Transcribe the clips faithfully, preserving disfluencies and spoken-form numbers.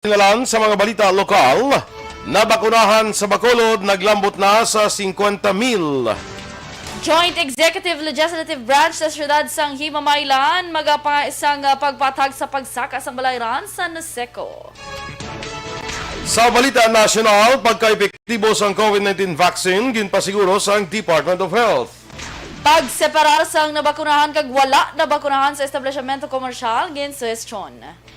Tingnan lang sa mga balita lokal, nabakunahan sa Bacolod, naglambot na sa singkwenta mil. Joint Executive Legislative Branch sa siyudad sang Himamaylan magapa sang, ah, pagpatag sa pagsaka sang balayran sa Naseco. Sa balita nasyonal, pagkaepektibo sang COVID nineteen vaccine, ginpasiguro sang Department of Health. Pagseparar sang nabakunahan kag wala nabakunahan sa establishmento komersyal, ginsuhestyon.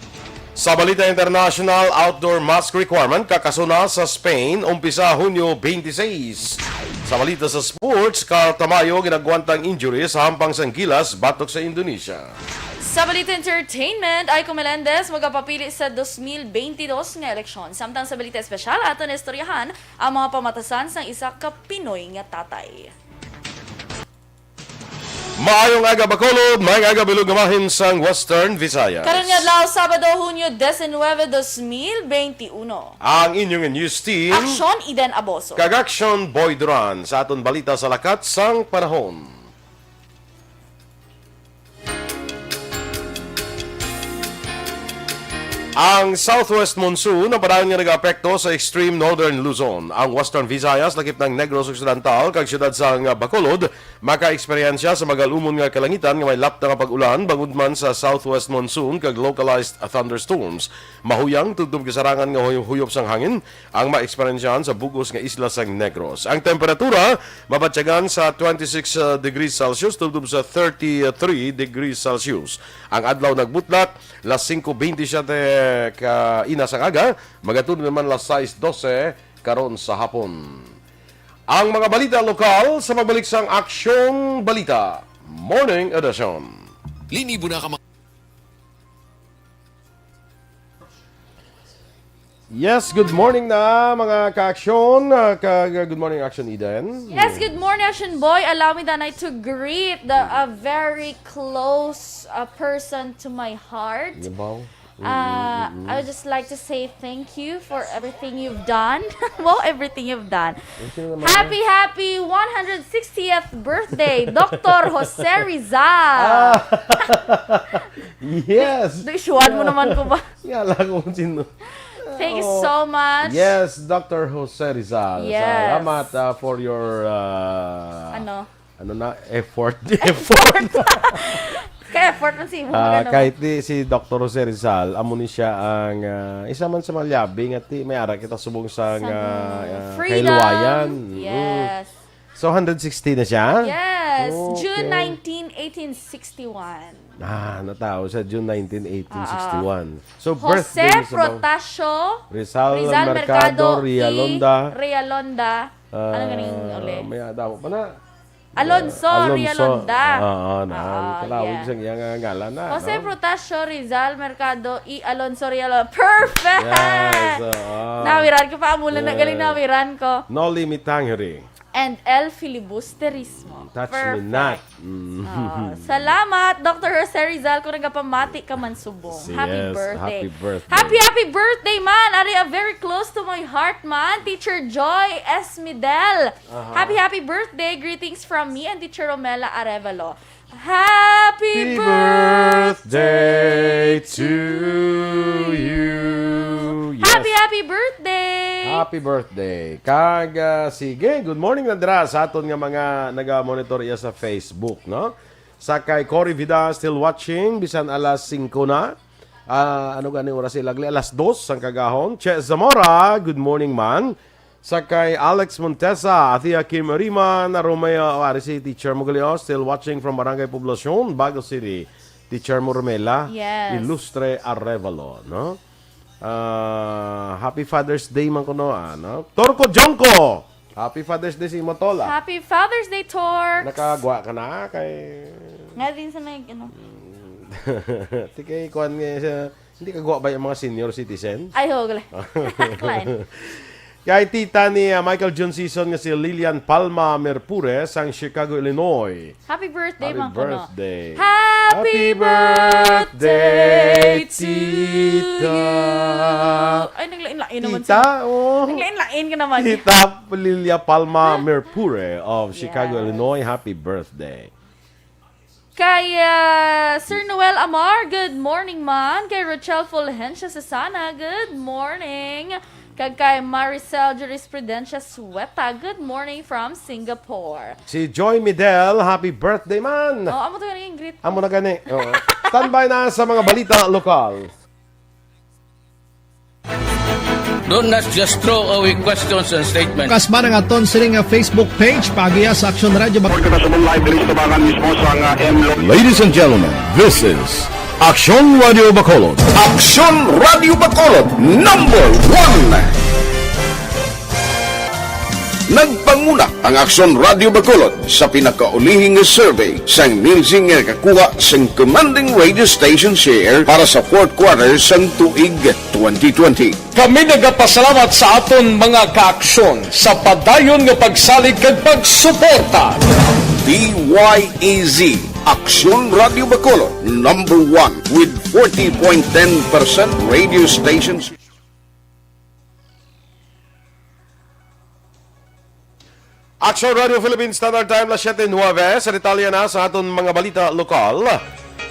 Sa balita international, outdoor mask requirement kakasuna sa Spain umpisa Hunyo twenty-six. Sa balita sa sports, Carl Tamayo ginagwantang injury sa hampang sang gilas batok sa Indonesia. Sa balita entertainment, Aiko Melendez magapapili sa dos mil bentidós nga eleksyon. Samtang sa balita espesyal, aton istoryahan ang mga pamatasan sang isa ka Pinoy nga tatay. Maayong aga, Bacolod. Maayong aga, bilog nga bahin sang Western Visayas. Karon nga adlaw, Sabado, Hunyo diecinueve, dos mil veintiuno. Ang inyong news team, Aksyon, Eden Aboso. Kag Aksyon, Boy Duran. Sa aton balita sa lakat sang panahon. Ang southwest monsoon ang padayon nga nag-apekto sa extreme northern Luzon, ang western Visayas, lakip ng Negros Occidental, kag siyudad sang Bacolod, maka-eksperyensya sa magalumon nga kalangitan nga may lapta nga pag-ulan, bangod man sa southwest monsoon kag localized thunderstorms. Mahuyang tubtob kasarangan nga huy-, huyop sang hangin ang maeksperyensyahan sa bug-os nga isla sang Negros. Ang temperatura mabatyagan sa twenty-six, uh, degrees Celsius tubtob sa thirty-three degrees Celsius. Ang adlaw nagbutlat las singko bentisiete ka ina sang aga, magatulog naman las sais dose karon sa hapon. Ang mga balita lokal sa pagbalik sang Aksyong Balita Morning Edition. Linibo na ka mga Yes, good morning na, mga ka-aksyon. Ah, ka-, good morning, Action Eden. Yes, good morning, Action Boy. Allow me, Danay, to greet the, a very close, uh, person to my heart. Yabaw. Uh, I would just like to say thank you for everything you've done. Wow, everything you've done. Ang sino naman Happy, yan? Happy one hundred sixtieth birthday, Doctor Jose Rizal. Ah. Yes. Do, isyuhan mo naman ko ba? Nga lang kung sino. Thank you Oh. so much. Yes, Doctor Jose Rizal. Yes. Salamat, ah, for your, ah, Ano? ano na, effort. Effort. Ka-effort man si imo, Ah, ano? Kahit di si Doctor Jose Rizal, amo ni siya ang, ah, isa man sa mga liabi nga ti may ara kita subong sa Sa nga, ah, freedom. Kahiluwayan. Mm. Yes. So, hundred sixty na siya? Yes, Okay. June nineteen, eighteen sixty-one. Ah, natao sa June nineteen, eighteen sixty-one. Ah. So, Jose birthday sa mga Protasio Rizal, Rizal Mercado, Mercado, I. Realonda. Realonda. Ano Ah, ganing uli? May adamo pa na. Alonso, Ah, Alonso. Realonda. Ah, ah, na. Ah, Ang kalawig yes. sa iyang, ah, ngalan na, Jose no? Protasio Rizal Mercado, I. Alonso Realonda. Perfect! Yes, oo. Nawiran ko pa, amo lang na galing Yes. nawiran ko. Noli Me Tangere. And El Filibusterismo. Touch me Perfect. not. Mm. Ah, salamat, Doctor Jose Rizal, kung nagapamati ka man subong. Happy Yes, birthday. happy birthday. Happy, happy birthday, man! Ari, a very close to my heart, man. Teacher Joy Esmidel. Aha. Happy, happy birthday. Greetings from me and Teacher Romela Arevalo. Happy Happy birthday birthday to to you. Yes. Happy, happy birthday! Happy birthday. Kag, ah, sige, good morning na dira sa aton nga mga naga-monitor iya sa Facebook, no? Sa kay Cory Vida, still watching, bisan alas singko na. Ah, ano gani oras sa Ilagli? Alas dos sang kagahon. Che Zamora, good morning, man. Sa kay Alex Montesa, Athea Kim Rima, na Romeo, oh, ari si Teacher Muglio, still watching from Barangay Poblacion, Bago City. Teacher Murmela, Yes. Ilustre Arevalo, no? Ah, happy Father's Day man kuno, ah, no? Torco Jonco! Happy Father's Day sa imo, tol, ah. Happy Father's Day, Torx! Nakagwa ka na kay Nga din sa may, ano. Ti kay kuwan nga siya, hindi ka gwa ba yung mga senior citizen? Ay, ho, gali. Kuwan. Kay tita ni, ah, Michael Jun Season nga si Lilian Palma Merpure sang Chicago, Illinois. Happy birthday, Happy man kuno. birthday. Happy Happy birthday, birthday, tita. Tita. Ay, naglain-lain naman Tita, siya. oh. Naglain-lain ka naman. Tita Lilia Palma Merpure of Chicago, Yes. Illinois. Happy birthday. Kay, ah, Sir Noel Amar, good morning man. Kay Rochelle Fulgencia Susana, good morning. Kag kay Maricel Jurisprudencia Sueta, good morning from Singapore. Si Joy Midel, happy birthday man. Oh, amo to gani ang greet. Amo na gani. Oo. Standby na sa mga balita lokal. Don't not just throw away questions and statements. Kasba nga aton sini nga Facebook page, paagiha sa Aksyon Radio Bac- Report kita sa live diri sa tabangan mismo sa nga M L O. Ladies and gentlemen, this is Aksyon Radio Bacolod. Aksyon Radio Bacolod, number one. Nagpanguna ang Aksyon Radio Bacolod sa pinakaulihi nga survey sang Nielsen nga nakakuha sang commanding radio station share para sa fourth quarter sang tuig twenty twenty. Kami nagapasalamat sa aton mga kaaksyon sa padayon nga pagsalig kag pagsuporta. D Y E Z, Aksyon Radio Bacolod, number one with forty point ten percent radio stations. Aksyon Radio Philippines Standard Time, las siete nuebe. Sa detalye na sa aton mga balita lokal,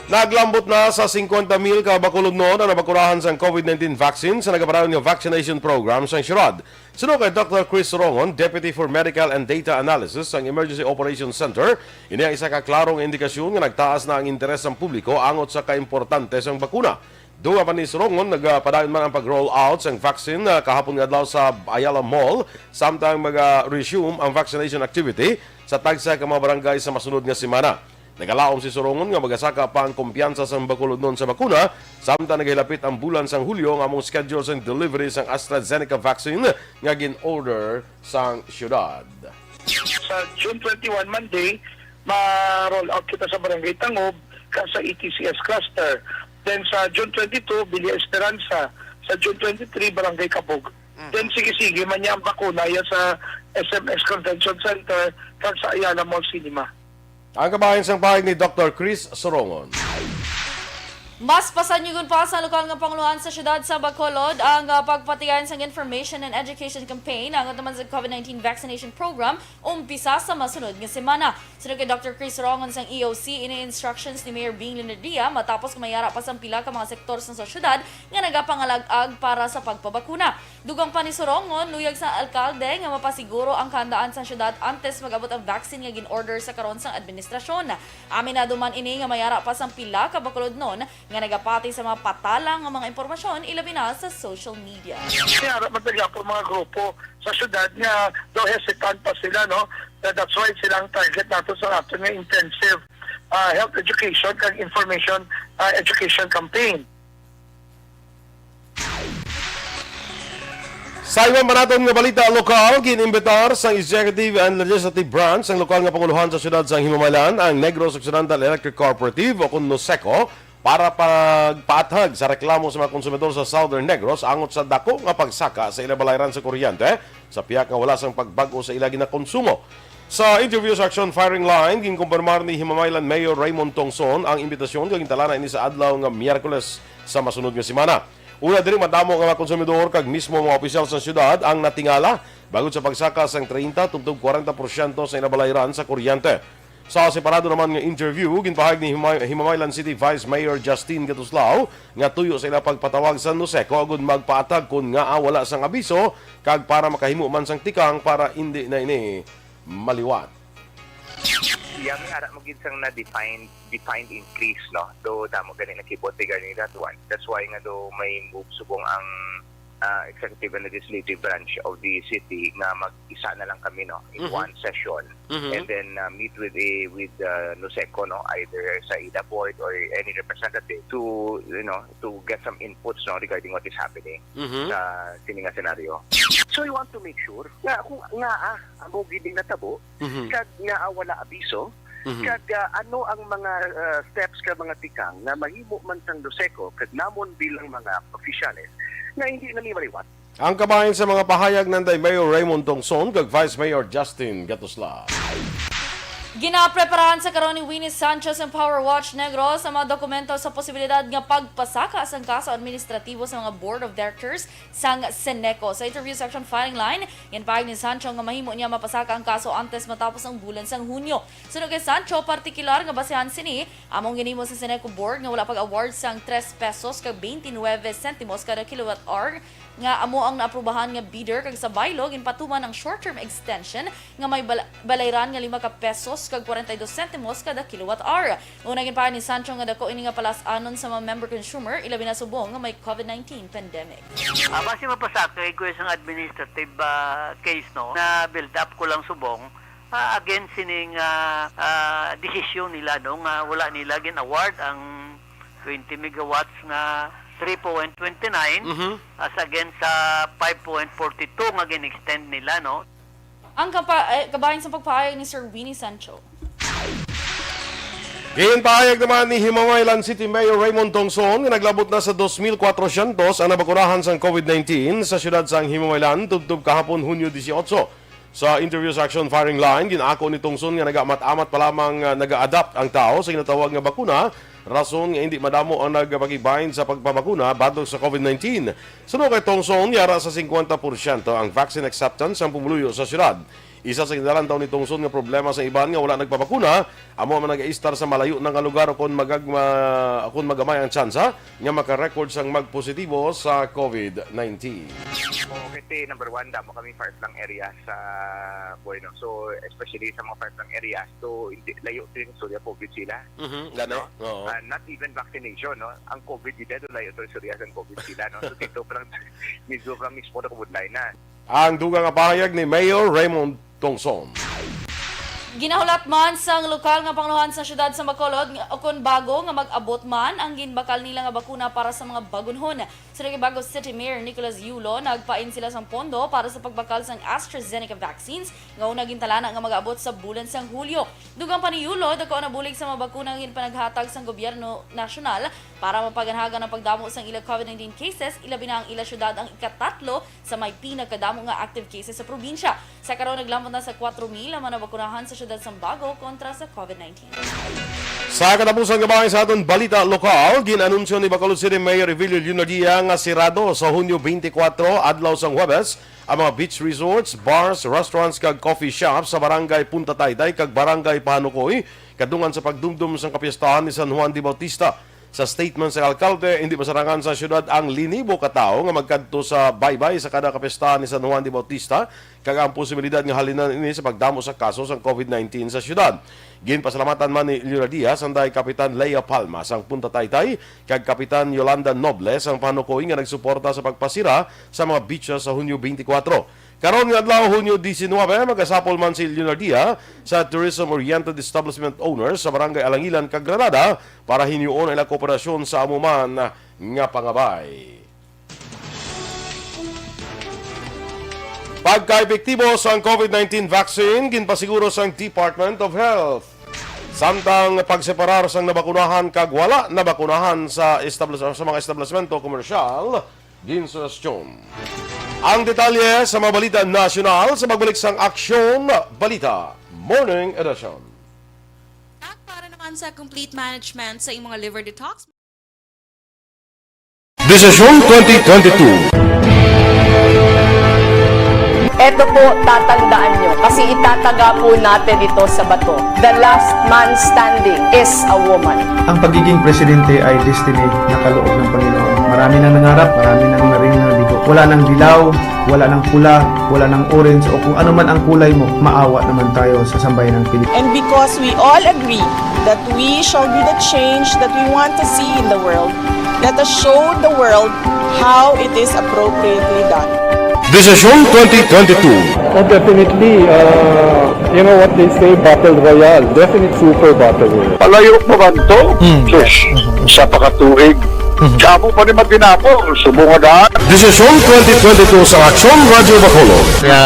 naglambot na sa singkwenta mil ka Bacolodnon ang nabakurahan sang COVID nineteen vaccine sa nagapadayon nga vaccination program sang siyudad. Suno kay Doctor Chris Rongon, Deputy for Medical and Data Analysis sang Emergency Operations Center, ini ang isa ka klarong indikasyon nga nagtaas na ang interes sang publiko angot sa kaimportante sang bakuna. Dugang pa ni Rongon, nagapadayon man ang pag-roll out sang vaccine, ah, kahapon nga adlaw sa Ayala Mall, samtang maga-resume ang vaccination activity sa tagsa ka mga barangay sa masunod nga semana. Nagalaom si Rongon nga magasaka pa ang kumpiyansa sang Bacolodnon sa bakuna, samtang nagahilapit ang bulan sang Hulyo nga among schedule sang delivery sang AstraZeneca vaccine nga gin-order sang siyudad. Sa June twenty-one, Monday, ma-roll out kita sa Barangay Tangob, kag sa E T C S cluster. Then sa June twenty-two, Villa Esperanza. Sa June twenty-three, Barangay Kabug. Then sige-sige man niya ang bakuna ya sa S M S Convention Center kag sa Ayala Mall Cinema. Ang kabahin sang pahayag ni Doctor Chris Sorongon. Mas pasanyugon pa sa lokal nga pangulohan sa siyudad sa Bacolod ang, ah, pagpatigayon sang information and education campaign angot naman sa COVID nineteen vaccination program umpisa sa masunod nga semana. Suno kay Doctor Chris Rongon sang E O C, ini instructions ni Mayor Bing Leonardia matapos nga mayara pa sang pila ka mga sektor sa siyudad nga nagapangalag-ag para sa pagpabakuna. Dugang pa ni Sorongon, luyag sa alkalde nga mapasiguro ang kahandaan sa siyudad antes mag-abot ang vaccine nga gin-order sa karon sang administrasyon. Aminado man ini nga mayara pa sang pila ka Bacolodnon nga nagapati sa mga patalang nga mga impormasyon, ilabi na sa social media. Mayara man gihapon mga grupo sa siyudad nga daw hesitant pa sila, no? That's why sila ang target nato sa aton nga intensive, ah, health education kag information, ah, education campaign. Sa iban pa naton nga balita lokal, gin-imbitar sang Executive and Legislative Branch sang lokal nga pangulohan sa siyudad sang Himamaylan ang Negros Occidental Electric Cooperative o kun NOCECO para pagpaathag sa reklamo sa mga konsumidor sa Southern Negros angot sa dako nga pagsaka sa ila balayran sa kuryente sa pihak nga wala sang pagbag-o sa ila ginakonsumo. Sa interview sa Aksyon Firing Line, ginkumpirmar ni Himamaylan Mayor Raymond Tongson ang imbitasyon kag gintalana ini sa adlaw nga Miyerkules sa masunod nga semana. Una diri, madamo nga mga konsumidor kag mismo mga opisyal sa siyudad ang natingala bangod sa pagsaka sang treinta tubtob kwarenta porsyento sa ila balayran sa kuryente. Sa separado naman nga interview, ginpahayag ni Himay- Himamaylan City Vice Mayor Justin Gatuslao nga tuyo sa ila pagpatawag sa NOCECO agud magpaatag kon ngaa wala sang abiso kag para makahimo man sang tikang para indi na ini maliwat. Iya nga ara mo gid sang na defined defined increase, no? Do damo gani nakibot regarding that one. That's why nga do may move subong ang ah, executive and legislative branch of the city nga mag-isa na lang kami, no, in Mhm. one session, Mhm. and then uh, meet with a with uh, NOCECO, no, either sa ida board or any representative to, you know, to get some inputs, no, regarding what is happening Mhm. sa sini nga senaryo. So we want to make sure nga kung nga ah, amo gid ang natabo, Mhm. kag nga ah, wala abiso, Mhm. kag ah, ano ang mga ah, steps ka mga tikang nga mahimo man sang NOCECO kag namon bilang mga opisyales nga hindi na ni maliwat. Ang kabahin sa mga pahayag nanday Mayor Raymond Tongson kag Vice Mayor Justin Gatuslao. Ginapreparahan sa karon ni Winnie Sanchez ang Power Watch Negros ang mga dokumento sa posibilidad nga pagpasaka sang kaso administratibo sa mga board of directors sang Seneco. Sa interview sa Action Firing Line, ginpahayag ni Sancho nga mahimo niya mapasaka ang kaso antes matapos ang bulan sang Hunyo. Suno kay Sancho, partikular nga basehan sini, among ginhimo sa Seneco Board nga wala pag-award sang tres pesos kag twenty-nine sentimos kada kilowatt hour nga amo ang naaprubahan nga bidder, kag sa baylo ginpatuman ang short-term extension nga may bal-, balayran nga lima ka pesos kag kwarenta y dos sentimos kada kilowatt hour. Una, ginpahayag ni Sancho nga dako ini nga palas-anon sa mga member consumer, ilabi na subong nga may covid nineteen pandemic. Ah, base mapasaka, kay kuya, sang administrative, ah, case, no, na build up ko lang subong, ah, against sining, ah, ah, desisyon nila, no, nga wala nila gin-award ang twenty megawatts nga three point twenty nine, Mhm. as against sa five point forty two nga gin-extend nila, no? Ang kapa-, eh, kabahin sa pagpahayag ni Sir Winnie Sancho. Ginpahayag naman ni Himamaylan City Mayor Raymond Tongson nga naglabot na sa dos mil kwatrosyentos ang nabakunahan sang covid nineteen sa siyudad sang Himamaylan tubtob kahapon, Hunyo dieciocho. Sa interview sa Action Firing Line, gin-ako ni Tongson nga nagaamat-amat pa lamang, ah, naga-adapt ang tawo sa ginatawag nga bakuna, rason nga indi madamo ang nagapakigbahin sa pagpabakuna batok sa covid nineteen. Suno kay Tongson, yara sa singkwenta porsyento ang vaccine acceptance sang pumuluyo sa siyudad. Isa sa ginalantaw ni Tongson nga problema sa iban nga wala nagpabakuna, amo ang nagaistar sa malayo na nga lugar o kon magagma-, o kon magamay ang tsansa nga maka-record sang magpositibo sa covid nineteen. Kasi number one, damo kami far-flung area sa Bueno. So, especially sa mga far-flung area, so, hindi, layo din sa COVID sila. Mhm, gani. No? Oo. Ah, not even vaccination, no? Ang COVID, di dito layo to, serious ang COVID sila, no? So, dito pa lang, medyo pa lang mismo na kabudlay na. Ang dugang nga pahayag ni Mayor Raymond Tongson. Ginahulat man sang lokal nga pangulohan sa siyudad sa Bacolod nga, o kon bago nga mag-abot man ang ginbakal nila nga bakuna para sa mga bagunhon. Suno kay Bago City Mayor Nicholas Yulo, nagpain sila sang pondo para sa pagbakal sang AstraZeneca vaccines nga una gintalana nga mag-abot sa bulan sang Hulyo. Dugang pa ni Yulo, dako na bulig sa mga bakuna nga ginpanaghatag sang gobyerno nasyonal para mapaganhagan ang pagdamo sang ila covid nineteen cases, ilabi na ang ila siyudad ang ikatatlo sa may pinakadamo nga active cases sa probinsya. Sa karon, naglambot na sa kwatro mil ang mga nabakunahan sa siyudad sang Bago kontra sa covid nineteen. Sa katapusan nga bahin sa aton balita lokal, gin-anunsyo ni Bacolod City Mayor Evelio Leonardia nga sirado sa Hunyo twenty-four, adlaw sang Huwebes, ang mga beach resorts, bars, restaurants, kag coffee shops sa Barangay Punta Taytay kag Barangay Pahanukoy, kadungan sa pagdumdom sang kapiestahan ni San Juan de Bautista. Sa statement sang alkalde, hindi masarangan sa siyudad ang linibo ka tawo nga magkadto sa baybay sa kada kapiestahan ni San Juan de Bautista, kag ang posibilidad nga halinan ini sa pagdamo sa kaso sang covid nineteen sa siyudad. Ginpasalamatan man ni Leonardia, sanday Kapitan Lea Palma sang Punta Taytay kag Kapitan Yolanda Noble sang Pahanukoy nga nagsuporta sa pagpasira sa mga beaches sa Hunyo twenty-four. Karon nga adlaw, Hunyo diecinuebe, magasapol man si Leonardia sa tourism-oriented establishment owners sa Barangay Alangilan kag Granada para hinyuon ang ila kooperasyon sa amo man nga pangabay. Pagkaepektibo sang covid nineteen vaccine, ginpasiguro sang Department of Health. Samtang pagseparar sang nabakunahan kag wala nabakunahan sa establis-, sa mga establishmento komersyal, ginsuwestyon. Ang detalye sa mga balita nasyonal sa pagbalik sang Aksyon Balita Morning Edition. At para naman sa complete management sa imong liver detox, Desisyon twenty twenty-two. Eto po, tatandaan nyo, kasi itataga po natin ito sa bato. The last man standing is a woman. Ang pagiging presidente ay destiny na kaloob ng Panginoon. Marami nang nangarap, marami nang narinig na bigo. Wala nang dilaw, wala nang pula, wala nang orange, o kung ano man ang kulay mo, maawa naman tayo sa sambayan ng Pilipinas. And because we all agree that we shall be the change that we want to see in the world, let us show the world how it is appropriately done. Desisyon twenty twenty-two. Oh, definitely. Uh, you know what they say, battle royale. Definite super battle royale. Palayo pa man to? Hmm. Sus, isa pa ka tuig. Damo pa ni matinapo, subong nga daan. Desisyon twenty twenty-two sa Aksyon Radyo Bacolod. Nga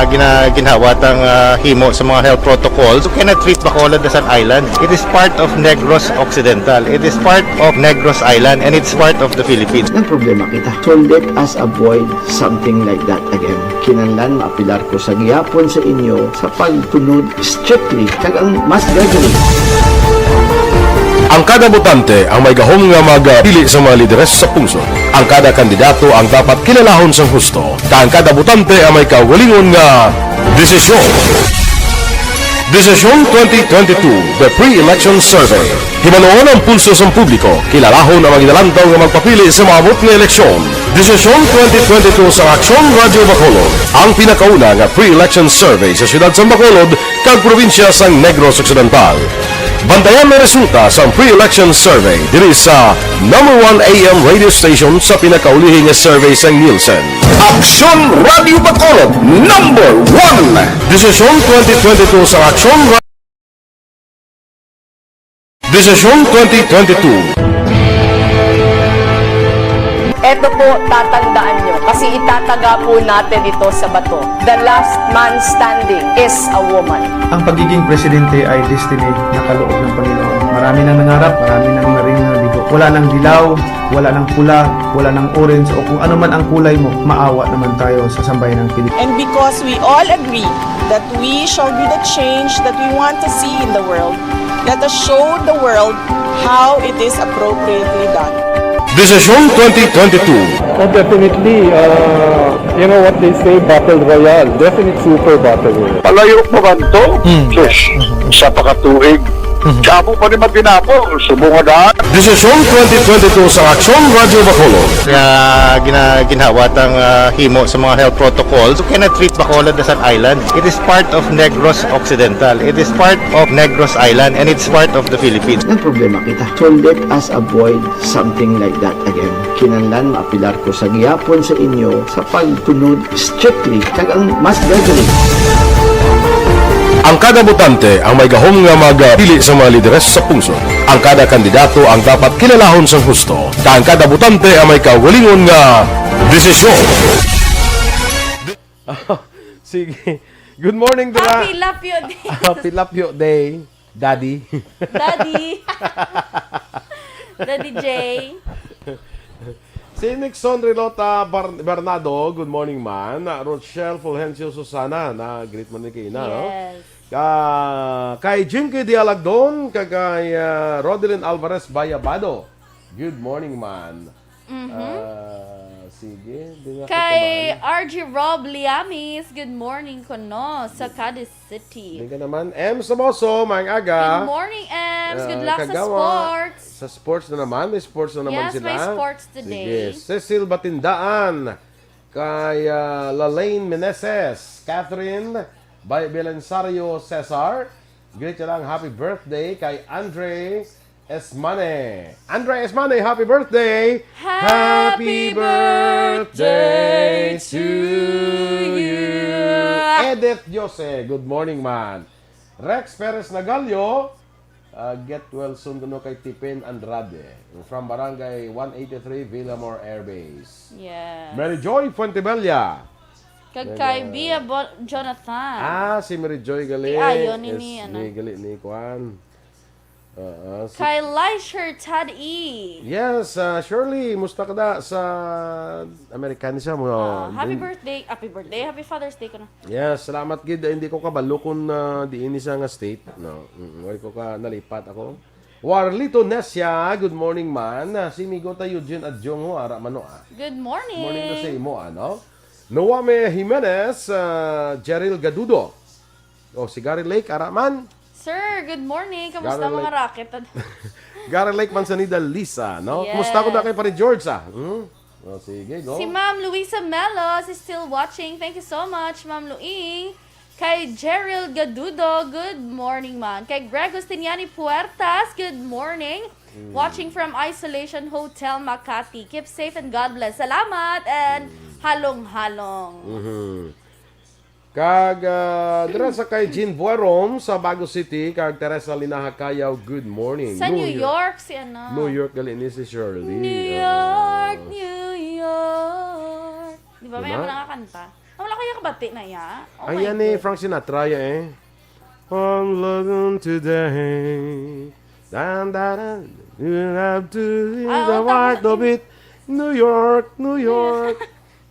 gina-, ginhawat ang, ah, himo sa mga health protocols, you cannot treat Bacolod as an island. It is part of Negros Occidental. It is part of Negros Island, and it's part of the Philippines. Ang problema kita. So let us avoid something like that again. Kinahanglan maapilar ko sa gihapon sa inyo sa pagtunod strictly kag ang mas gagaling. Ang kada botante ang may gahom nga magpili sa mga lideres sa pungsod. Ang kada kandidato ang dapat kilalahon sang husto, kag ang kada botante ang may kaugalingon nga desisyon. Desisyon twenty twenty-two, The Pre-Election Survey. Hibaluon ang pulso sang publiko, kilalahon ang mga ginalantaw nga magpapili sa maabot nga eleksyon. Desisyon twenty twenty-two sa Aksyon Radyo Bacolod, ang pinakauna nga pre-election survey sa siyudad sang Bacolod kag probinsya sang Negros Occidental. Bantayan ang resulta sang pre-election survey diri sa number one A M radio station sa pinakaulihi nga survey sang Nielsen. Aksyon Radio Bacolod, number one. Desisyon twenty twenty-two sa Aksyon Ra- Desisyon twenty twenty-two. Eto po, tatandaan nyo, kasi itataga po natin ito sa bato. The last man standing is a woman. Ang pagiging presidente ay destiny na kaloob ng Panginoon. Marami nang nangarap, marami nang naring nabigo. Wala nang dilaw, wala nang pula, wala nang orange, o kung ano man ang kulay mo, maawa naman tayo sa sambayan ng Pilipinas. And because we all agree that we shall be the change that we want to see in the world, let us show the world how it is appropriately done. Desisyon twenty twenty-two. Oh, definitely. Uh, you know what they say, battle royale. Definitely super battle royale. Palayo pa man to? Hmm. Sus, sa pakatuig. Hmm. Damo pa ni matinapo, subong nga daan. Desisyon twenty twenty-two sa Aksyon Radyo Bacolod. Nga gina-, ginhawat ang, ah, himo sa mga health protocols. You cannot treat Bacolod as an island. It is part of Negros Occidental. It is part of Negros Island, and it's part of the Philippines. Ang problema kita. So let us avoid something like that again. Kinahanglan maapilar ko sa gihapon sa inyo sa pagtunod strictly kag ang mas gagaling. Ang kada botante ang may gahom nga magpili sa mga lideres sa pungsod. Ang kada kandidato ang dapat kilalahon sang husto, kag ang kada botante ang may kaugalingon nga desisyon. Sige. Good morning, Dra. Happy Lapyo Day. Happy Lapyo Day, Daddy. Daddy. Daddy J. Si Nixon Rilota Bar-, Bernardo, good morning, man. Rochelle Fulgencio Susana, na greet man ni kay ina, no? Yes. Ka-, kay Jinky Dialagdon, kag kay, ah, Rodelyn Alvarez Bayabado. Good morning, man. Mhm. Ah, sige, di nga ko Kay kumain. R G Rob Liamis, good morning kuno sa Cadiz City. Di ka naman. M Samoso, maayong aga. Good morning, Ems. Good Ah, luck sa kagawa. sports. Sa sports na naman. May sports na naman Yes, sila. may sports today. Sige. Cecil Batindaan. Kay, ah, Lalaine Meneses. Catherine Bay-, Belensario Cesar. Greet niya lang, happy birthday kay Andre Esmane. Andre Esmane, happy birthday! Happy Happy birthday birthday to to you. you. Edith Jose, good morning, man. Rex Perez Nagalio, ah, get well soon kuno kay Tipin Andrade from Barangay one eighty-three, Villamor Air Base. Yes. Mary Joy Fuentebella. Kag Then, kay ah, Bia Bo-, Jonathan. Ah, si Mary Joy gali. Ti ayo ni Yes, ni, ano. ni gali ni Kuan. Oo, si Kay Leisure Tad E. Yes, ah, Shirley, musta ka da sa American siya mo? Ah, happy Din- birthday, happy birthday, happy Father's Day ko na. Yes, salamat gid. Hindi ko kabalo kung, ah, diin ni siya nga state, no. Mm, wala ko ka nalipat ako. Warlito Nesia, good morning, man. Ah, si Migo ta Eugene Adjong ho, ara man, no, ah. Good morning. Morning to sa imo, ano? Noame Jimenez, ah, Jeril Gadudo. Oh, si Gary Lake, ara man. Sir, good morning. Kamusta Gary mga Lake. raket? Gary Lake Manzanida Lisa, no? Yes. Kumusta ko na kay Pare George, ah? Hmm? Oh, sige, go. Si Ma'am Luisa Melos is still watching. Thank you so much, Ma'am Louie. Kay Gerald Gadudo, good morning, man. Kay Greg Justiniani Puertas, good morning. Mm. Watching from Isolation Hotel, Makati. Keep safe and God bless. Salamat and Mm. halong-halong. Mhm. Kag, ah, dira sa kay Jean Buerom sa Bago City, kag Teresa Linaha Cayaw, good morning. Sa New York, si ano? New York gali ni si Shirley. New York, New York. Di ba may mga nakakanta? Ah, wala ko yung kabati na iya. Oh my God. Ayan ni Frank Sinatra, ya, eh. I'm loving today. Dan, dan, dan. You have to be the heart of it. New York, New York.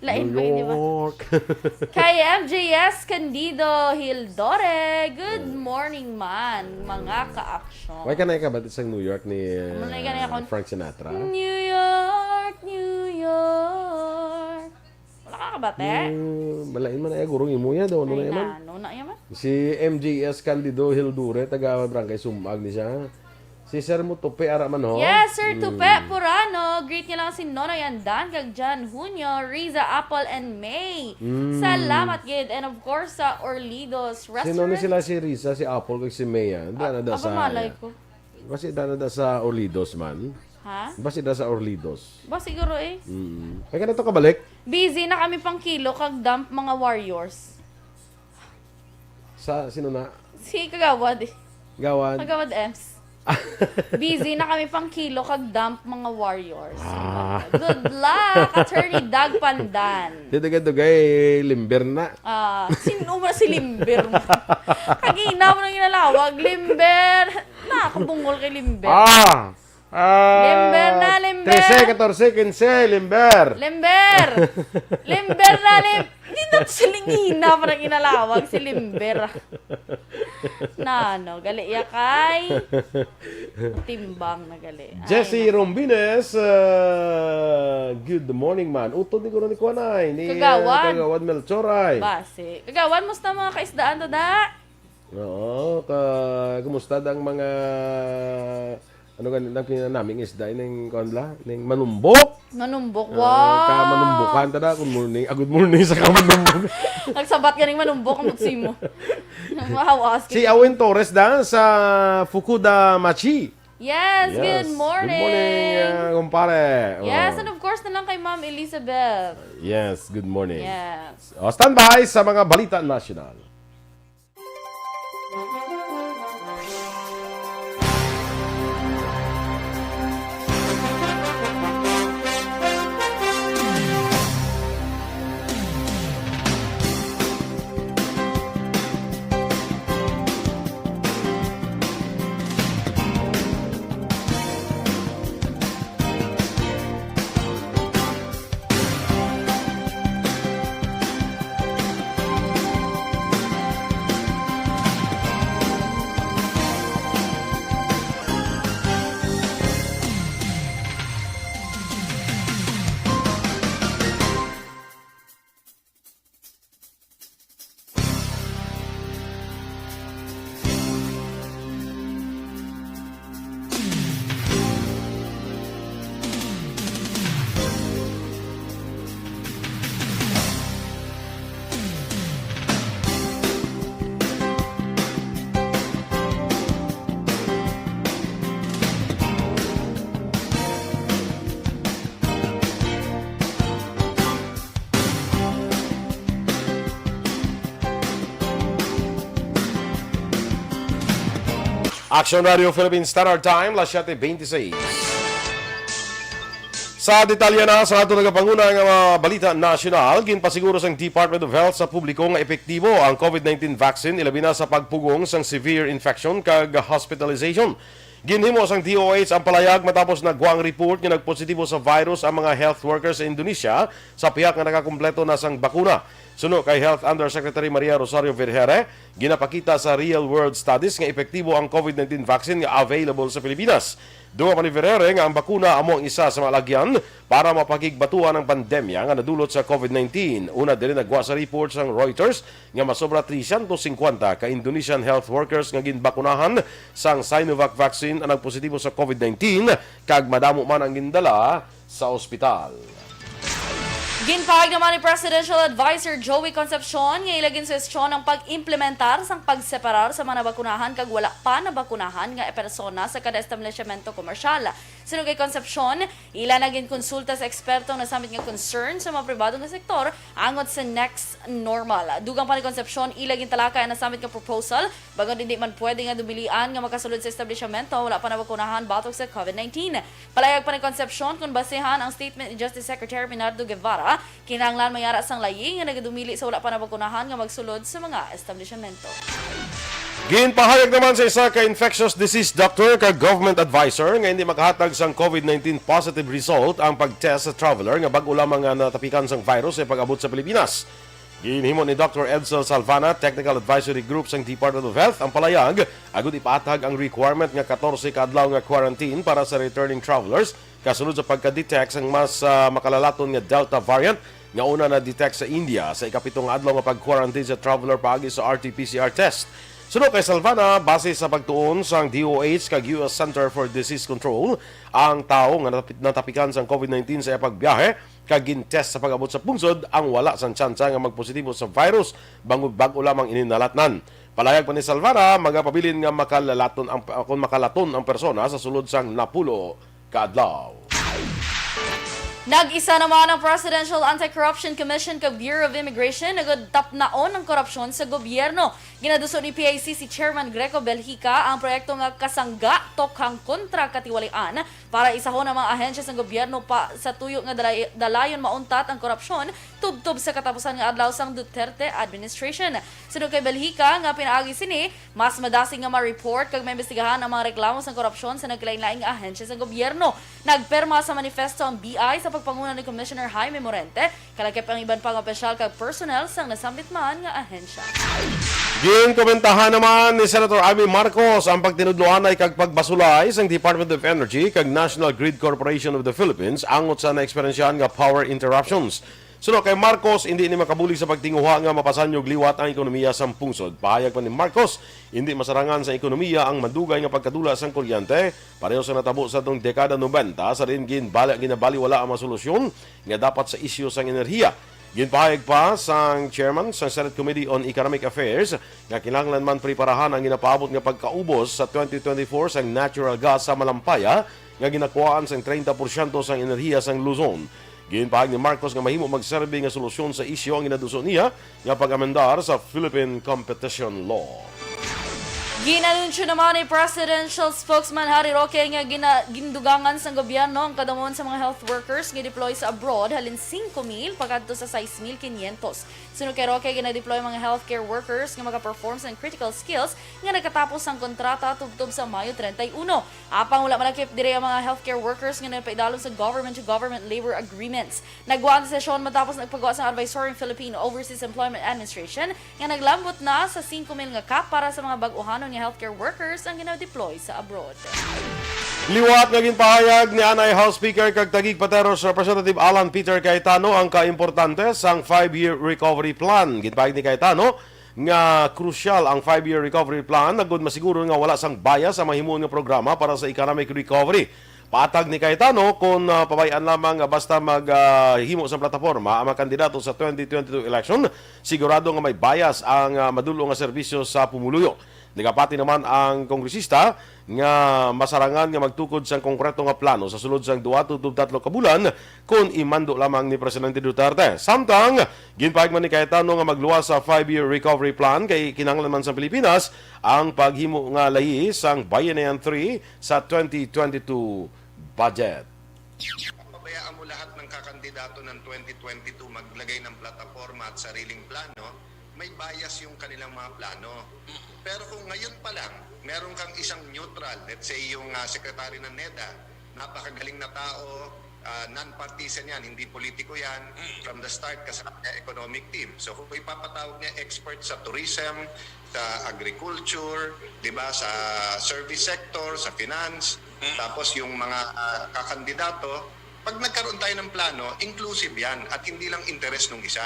Lain ba yun, di ba? New York. Kay M J S Candido Hildore, good morning man, mga ka-aksyon. Why ka na ikabati sa New York ni, uh, Frank Sinatra? New York, New York. Wala ka kabate? Hmm, malain man ay gurong imo ya daw, ano na man? Ano na man? Si M J S Candido Hildure, taga Barangay Sumbag ni siya. Si Sir mo Tupe, ara man ho. Yes, Sir Tupe Purano. Greet niya lang si Nonoy Andan, kag Jan Junio, Riza, Apple, and May. Mm. Salamat gid. And of course, sa Orlidos Restaurant. Sino ni sila si Riza, si Apple, kag si May, ah? Dana da sa, malay ko. Basi dana da sa Orlidos man. Ha? Basi da sa Orlidos. Ba siguro eh. Mm. Ay ka na to kabalik? Busy na kami pang kilo kag dump mga warriors. Sa, sino na? Si Kagawad eh. Gawad. Kagawad Ems. Busy na kami pang kilo kag dump mga warriors. Ah. Good luck, Attorney Doug Pandan. Di dugay-dugay, limber na. Ah, sino man si limber mo? Kagina mo nang inalawag, limber. Nakabungol kay limber. Ah! Ah, limber na, limber. Trese, katorse, kinse, limber. Limber. Limber na, lim-, di na to si Lingina, parang inalawag si limber. Na, no, gali ya kay timbang na gali. Ay, Jesse nako. Rombines, ah, good morning, man. Utod ni kuno ni Kuan ay, ni, ah, Kagawad. Kagawad Melchor ay. Basi. Kagawad, musta mga kaisdaan to, da? Oo, ka, kumusta ang mga, ano gani, nang pinanami nga isda, ning, kuwan bala, ning manumbok? Manumbok, ah, wow! Ka manumbukan, tada, good morning, ah, good morning sa ka manumbok. Nagsabat ganing manumbok, ang mutsi mo. Mahawas. Si Awin Torres da sa Fukuda Machi. Yes, yes, good morning. Good morning, ah, kumpare. Yes, oh. And of course na lang kay Ma'am Elizabeth. Yes, good morning. Yes. Oh, standby sa mga balita nasyonal. Action Radio Philippines Standard Time, las siete veintiséis. Sa detalye na sa ato nagapanguna nga mga balita nasyonal, ginpasiguro sang Department of Health sa publiko nga epektibo ang COVID nineteen vaccine, ilabi na sa pagpugong sang severe infection kag hospitalization. Ginhimo sang D O H ang palayag matapos nagwa ang report nga nagpositibo sa virus ang mga health workers sa Indonesia sa pihak nga nakakumpleto na sang bakuna. Suno kay Health Undersecretary Maria Rosario Vergeire, ginapakita sa real-world studies nga epektibo ang COVID nineteen vaccine nga available sa Pilipinas. Dugang pa ni Vergeire nga ang bakuna amo ang isa sa mga alagyan para mapakigbatuan ang pandemya nga nadulot sa COVID nineteen. Una diri nagwa sa report sang Reuters nga masobra trescientos cincuenta ka Indonesian health workers nga ginbakunahan sang Sinovac vaccine ang nagpositibo sa COVID nineteen, kag madamo man ang gindala sa ospital. Ginpahayag naman ni Presidential Advisor Joey Concepcion nga ila ginsuhestyon ang pag-implementar sang pagseparar sa mga nabakunahan kag wala pa nabakunahan nga persona sa kada establishmento komersyal. Suno kay Concepcion, ila na ginkonsulta sa eksperto ang nasambit nga concern sa mga pribado nga sektor angot sa next normal. Dugang pa ni Concepcion, ila gintalakay ang nasambit nga proposal bangod hindi man pwede nga dumilian nga makasulod sa establishmento wala pa nabakunahan batok sa COVID nineteen. Palayag pa ni Concepcion, kung basehan ang statement ni Justice Secretary Bernardo Guevara, kinahanglan may ara sang layi nga nagadumili sa wala pa nabakunahan nga magsulod sa mga establishmento. Ginpahayag naman sa isa ka infectious disease doctor kag government advisor nga hindi makahatag sang COVID nineteen positive result ang pag-test sa traveler nga bag-o lamang nga natapikan sang virus sa pag-abot sa Pilipinas. Ginhimo ni Doctor Edsel Salvana, Technical Advisory Group sang Department of Health, ang palayag agud ipaathag ang requirement nga katorse ka adlaw nga quarantine para sa returning travelers kasunod sa pagka-detect sang mas ah, makalalaton nga Delta variant nga una na-detect sa India sa ikapito nga adlaw nga pag-quarantine sa traveler paagi sa R T P C R test. Suno kay Salvana, base sa pagtuon sang D O H kag U S Center for Disease Control, ang tawo nga natap- natapikan sang COVID nineteen sa iya pagbiyahe kag gin-test sa pag-abot sa pungsod ang wala sang tsansa nga magpositibo sa virus bangod bag-o lamang ini nalatnan. Palayag pa ni Salvana, magapabilin nga makalalaton ang, kung makalaton ang persona sa sulod sang napulo ka adlaw. Nag-isa naman ang Presidential Anti-Corruption Commission kag Bureau of Immigration agud tapnaon ang korupsyon sa gobyerno. Ginaduso ni P I C C Chairman Greco Belgica ang proyekto nga kasangga tokhang kontra katiwalian para isahon ang mga ahensya sang gobyerno pa sa tuyo nga dalay- dalayon mauntat ang korupsyon tubtob sa katapusan nga adlaw sang Duterte administration. Suno kay Belgica nga pinaagi sini, mas madasig nga ma-report kag maimbestigahan ang mga reklamo sang korupsyon sa nagkalainlaing nga ahensya sang gobyerno. Nagpirma sa manifesto ang B I sa pagpanguna ni Commissioner Jaime Morente, kalakip ang iban pa nga opisyal kag personnel sang nasambit man nga ahensya. Ginkomentahan naman ni Senator Amy Marcos ang pagtinudloanay kag pagbasulay sang Department of Energy kag National Grid Corporation of the Philippines angot sa naeksperyensyahan nga power interruptions. Suno kay Marcos, hindi ni makabulig sa pagtinguha nga mapasanyog liwat ang ekonomiya sang pungsod. Pahayag pa ni Marcos, hindi masarangan sa ekonomiya ang madugay nga pagkadula sang kuryente, pareho sa natabo sa atong dekada nobenta, sa diin ginbali ginabaliwala ang mga solusyon nga dapat sa isyu sang enerhiya. Ginpahayag pa sang chairman sang Senate Committee on Economic Affairs nga kinahanglan man preparahan ang ginapaabot nga pagkaubos sa twenty twenty-four sang natural gas sa Malampaya nga ginakuhaan sang treinta porsyento sang enerhiya sang Luzon. Ginpahayag ni Marcos nga mahimo magserbi nga solusyon sa isyu ang ginaduso niya nga pag-amendar sa Philippine Competition Law. Ginanunsyo naman ni Presidential Spokesman Harry Roque nga gina- gindugangan sang gobyerno ang kadamon sa mga health workers nga deploy sa abroad halin singko mil pakadto sa sais mil kinyentos. Suno kay Roque, ginadeploy ang mga healthcare workers nga makaperform sang critical skills nga nagkatapos sang kontrata tubtob sa Mayo treinta y uno. Apang wala malakip diri ang mga healthcare workers nga nagpaidalom sa government-to-government labor agreements. Nagwa ang desisyon matapos nagpagawa sang advisory ang Philippine Overseas Employment Administration nga naglambot na sa singko mil nga cap para sa mga bag-ohanon nga healthcare workers ang gina-deploy sa abroad. Liwat nga ginpahayag ni anay House Speaker kag Taguig Pateros Representative Alan Peter Cayetano ang kaimportante sang five-year recovery plan. Ginpahayag ni Cayetano nga krusyal ang five-year recovery plan agud masiguro nga wala sang bias ang mahimuon nga programa para sa economic recovery. Patag ni Cayetano, kung ah, pabay-an lamang nga basta mag ah, himo sa plataporma ang mga kandidato sa twenty twenty-two election, sigurado nga may bias ang ah, madul-ong nga serbisyo sa pumuluyo. Nagapati naman ang kongresista nga masarangan nga magtukod sang konkreto nga plano sa sulod sang duha tubtob tatlo ka bulan kon imando lamang ni Presidente Duterte. Samtang, ginpahayag man ni Cayetano nga magluwas sa five-year recovery plan kay kinahanglan man sa Pilipinas ang paghimo nga layi sang Bayanihan three sa twenty twenty-two budget. Pabayaan mo lahat ng kakandidato ng twenty twenty-two maglagay ng plataforma at sariling plano, may bias yung kanilang mga plano. Pero kung ngayon pa lang, meron kang isang neutral, let's say yung ah, secretary ng neda, napakagaling na tao, ah, non-partisan yan, hindi politiko yan, from the start kasama niya economic team. So kung ipapatawag niya expert sa tourism, sa agriculture, di ba, sa service sector, sa finance, tapos yung mga ah, kakandidato, pag nagkaroon tayo ng plano, inclusive yan at hindi lang interes ng isa.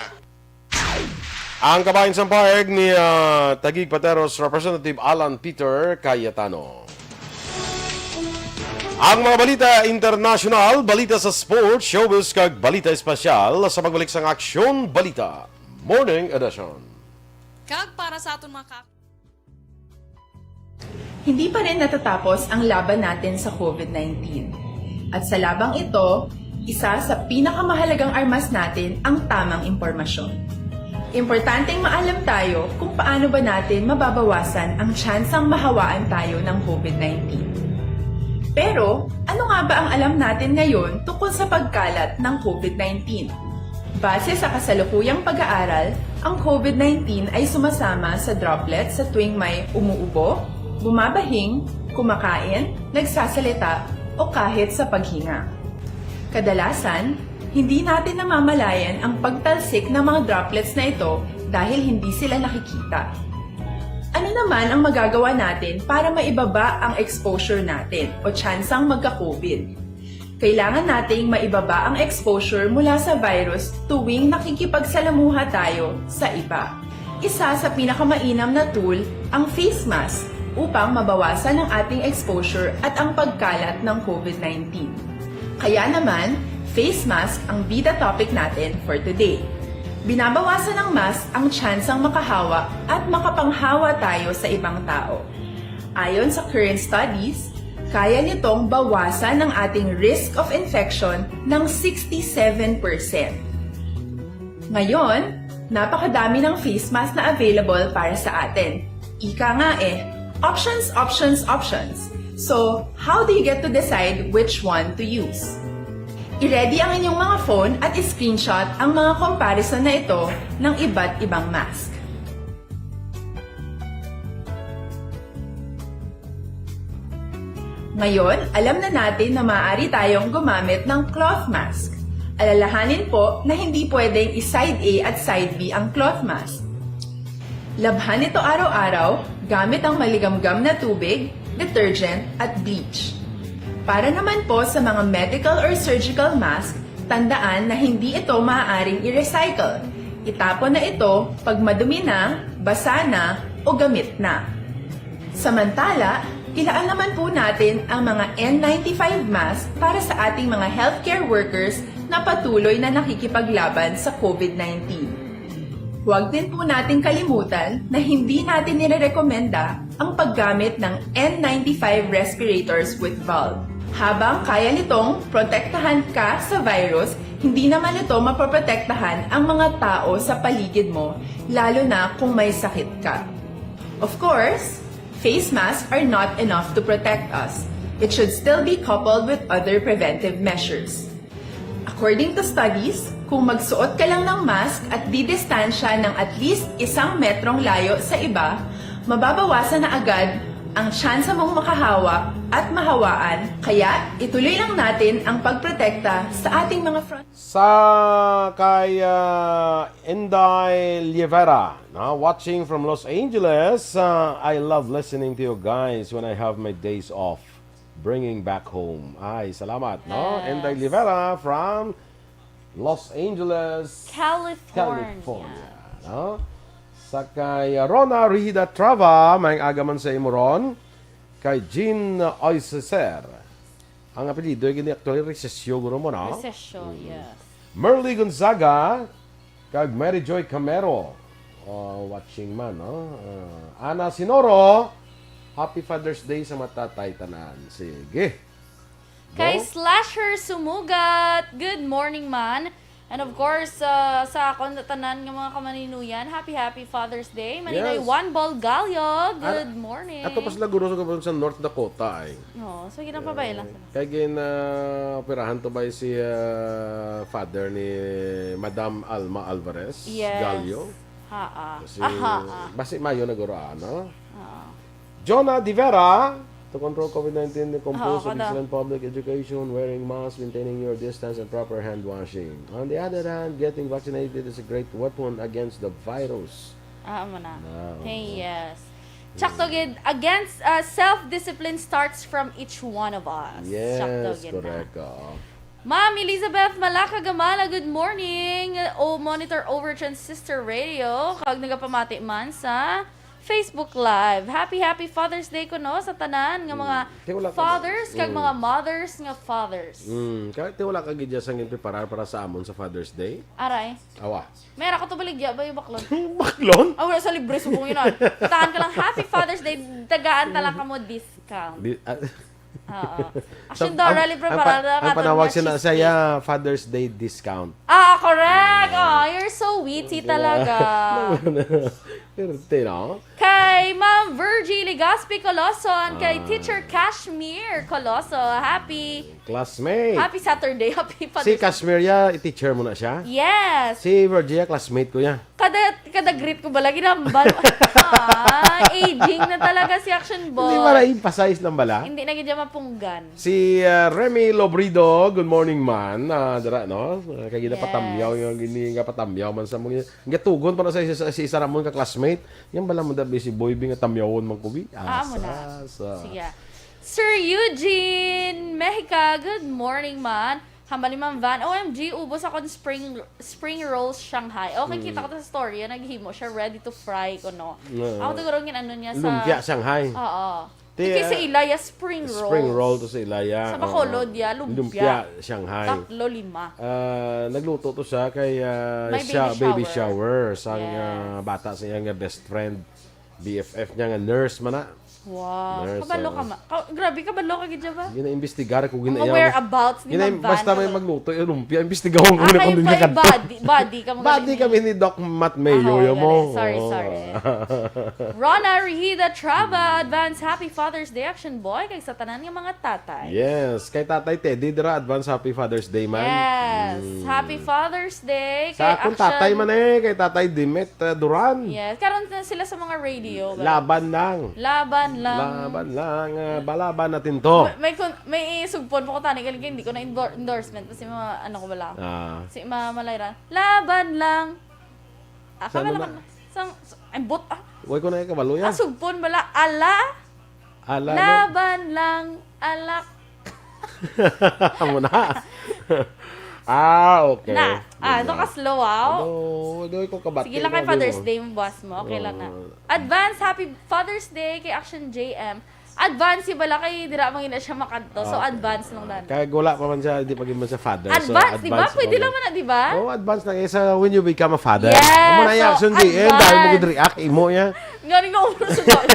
Ang kabahin sang pahayag ni ah, Taguig Pateros Representative Alan Peter Cayetano. Ang mga balita international, balita sa sports, showbiz kag balita espesyal sa pagbalik sang Aksyon Balita Morning Edition. Kag para sa aton mga ka- Hindi pa rin natatapos ang laban natin sa COVID nineteen. At sa labang ito, isa sa pinakamahalagang armas natin ang tamang impormasyon. Importanteng maalam tayo kung paano ba natin mababawasan ang tsansang mahawaan tayo ng COVID nineteen. Pero, ano nga ba ang alam natin ngayon tungkol sa pagkalat ng COVID nineteen? Base sa kasalukuyang pag-aaral, ang COVID nineteen ay sumasama sa droplets sa tuwing may umuubo, bumabahing, kumakain, nagsasalita, o kahit sa paghinga. Kadalasan, hindi natin namamalayan ang pagtalsik ng mga droplets na ito dahil hindi sila nakikita. Ano naman ang magagawa natin para maibaba ang exposure natin o tsansang magka-COVID? Kailangan nating maibaba ang exposure mula sa virus tuwing nakikipagsalamuha tayo sa iba. Isa sa pinakamainam na tool ang face mask upang mabawasan ang ating exposure at ang pagkalat ng COVID nineteen. Kaya naman, face mask ang bida topic natin for today. Binabawasan ng mask ang tsansang makahawa at makapanghawa tayo sa ibang tao. Ayon sa current studies, kaya nitong bawasan ang ating risk of infection ng sixty-seven percent. Ngayon, napakadami ng face mask na available para sa atin. Ika nga eh, options, options, options. So, how do you get to decide which one to use? I-ready ang inyong mga phone at i-screenshot ang mga comparison na ito ng iba't ibang mask. Ngayon, alam na natin na maaari tayong gumamit ng cloth mask. Alalahanin po na hindi pwedeng i-side A at side B ang cloth mask. Labhan ito araw-araw gamit ang maligamgam na tubig, detergent, at bleach. Para naman po sa mga medical or surgical mask, tandaan na hindi ito maaaring i-recycle. Itapon na ito pag madumi na, basa na, o gamit na. Samantala, ilaan naman po natin ang mga N ninety-five mask para sa ating mga healthcare workers na patuloy na nakikipaglaban sa COVID nineteen. Huwag din po nating kalimutan na hindi natin nirerekomenda ang paggamit ng N ninety-five respirators with valve. Habang kaya nitong protektahan ka sa virus, hindi naman ito mapoprotektahan ang mga tao sa paligid mo, lalo na kung may sakit ka. Of course, face masks are not enough to protect us. It should still be coupled with other preventive measures. According to studies, kung magsuot ka lang ng mask at didistansya ng at least isang metrong layo sa iba, mababawasan na agad ang tsansa mong makahawa at mahawaan, kaya ituloy lang natin ang pagprotekta sa ating mga front. Sa kay, ah, Inday Lievera, no? Watching from Los Angeles, ah, "I love listening to you guys when I have my days off. Bringing back home." Ay, salamat, no? Yes. Inday Lievera from Los Angeles, California. California, no? Sa kay, ah, Rona Rihida Trava, may agaman sa imo ron. Kay Jean Oiseser. Ang apelyido ay gini actually Recesio, guro mo, no? Recesio, Mm. yes. Merly Gonzaga, kag Mary Joy Camero. Ah, watching man, no? Ah, Ana Sinoro, happy Father's Day sa matatay tanan. Sige. Kay No? Slasher Sumugat, good morning, man. And of course, uh, sa akon tanan nga mga kamaninuyan, happy, happy Father's Day. Maninay Yes. Juan Bolgallo, Ar-, good morning. Ato pa sila guro sa, sa North Dakota, ay. Oo, so ginapabayla Eh, sila. Kay gin, ah, operahan to by si, ah, father ni Madam Alma Alvarez Yes. Gallo. Haa. Kasi Aha, ah. basi mayo na guro, ano? Oo. Jonah De Vera, to control COVID nineteen, Oo, compose of kada. excellent public education, wearing masks, maintaining your distance, and proper hand washing. On the other hand, getting vaccinated is a great weapon against the virus. Ah, amo na. Ah, Hey, oo. yes. Sakto gid, against, uh, self-discipline starts from each one of us. Yes, Sakto gid na. correct, oo. Ma'am Elizabeth Malacagamala, good morning. O monitor over Transistor Radio, kag nagapamati man sa Facebook Live. Happy, happy Father's Day kuno sa tanan nga Mm. mga Kay wala ka fathers kag Mm. mga mothers nga fathers. Mm, kay, kay wala ka gid sang ginpreparar para sa amon sa Father's Day? Aray. Awa. May ara ko to baligya ba yung baklon? Baklon? Ah, wala sa libre, subong yun, ah. Tahan ka lang, "Happy Father's Day, tagaan ta lang kamo discount." Di-, ah, Oo. Actually, Dora, ang, libre ang, pa- para ang ang panawag sila sa iya, Father's Day discount. Ah, correct. Oh, you're so witty talaga. Pero, you know, Kay Ma'am Virgie Legaspi Coloson, kay Ah. Teacher Kashmir Coloso, happy, Classmate. Happy Saturday, happy Father's Si Day. Kashmir, ya, i-teacher mo na siya? Yes. Si Virgie, ya, classmate ko, ya. Kada, kada greet ko bala, ginambal. Ah, aging na talaga si Action Boy. Hindi ba na-emphasize lang bala? Hindi na gid siya mapunggan. Si, ah, Remy Lobrido, good morning, man. Ah, dira, no? Ah, kay ginapatamyaw Yes. yung gini-, ginapatamyaw man sa mga, gatugon pa na sa isa, sa isa Ramon ka classmate. Yan bala mo dabi si Boy Bing at tamyawon man ko, bi? Ah, amo na. Asa, sa Sige. Sir Eugene Mexica, good morning, man. Hambal ni Ma'am Van, O M G, ubos akong spring spring rolls Shanghai. Okay, Mm. kita ko to sa story, naghimo siya, ready to fry ko, no? Oo. Ako siguro ang ginano niya sa Lumpia Shanghai. Oo. Ti, Di kay sa ah, ilaya, spring rolls. Spring roll to sa ilaya. Sa Oo. Bacolod, ya, lumpia. Lumpia Shanghai. Tatlo, lima. Ah, nagluto to siya kay, ah, May siya, baby baby shower. shower sa Yes. nga bata sa iyang nga best friend. B F F niya nga nurse man na. Wow. Nurse, Kabalo oo. ka ma-, ka-, grabe, kabalo ka gid siya ba? Ginaimbestigar ko, Ang ginayaw. whereabouts ni Gina-, Ma'am Van, basta may kabalo. magluto, yung lumpia, imbestigahan ko Ah, na kayo kung pa, ganyan ka. body, body ka mo Body ganyan. kami ni Doc Matt Mayo, Ah, yun mo. galing. Sorry, Oo. sorry. Rona Rihida Traba, advance happy Father's Day, Action Boy, kay sa tanan nga mga tatay. Yes, kay Tatay Teddy, dira, advance happy Father's Day, man. Yes, Mm. happy Father's Day, Sa kay akong Action. tatay man eh, kay Tatay Dimet, uh, Duran. Yes, karon na sila sa mga radio, ba? Laban lang. Laban lang. Laban lang, ah, balaban natin to. May, may kun-, may isugpon pa ko tani, galing hindi ko na endor-, endorsement, kasi mga ano ko ba lang? Ah. Si Mama Lyra, "Laban lang." Ah, Sa kabalo ano ka na? na. Sang, sa, ay, bot, ah. Way ko na ikabalo yan. Ah, sugpon bala. Ala? Ala, no? Laban lang, alak. Amo na. Ah, okay. Na. Ah, Ganda. Ano ka slow, ah? Ano? Ano, ikaw kabato Sige lang mo, kay Father's ano? Day mo, boss mo. Okay lang na. Oo. Advance Happy Father's Day kay Action J M. Advance, si bala kay dira man gina siya makadto. So, Ah, okay. advance lang Ah, na. Kaya wala pa man siya, hindi pa gid man siya father. So, Advance, di ba? advance Pwede lang lang. man na, di ba? Oh, advance na kaysa when you become a father. Yes, Amo na yung so, Action J M, dahil mo advance. gid react, imo yan. Gani nga, ulo sa dog.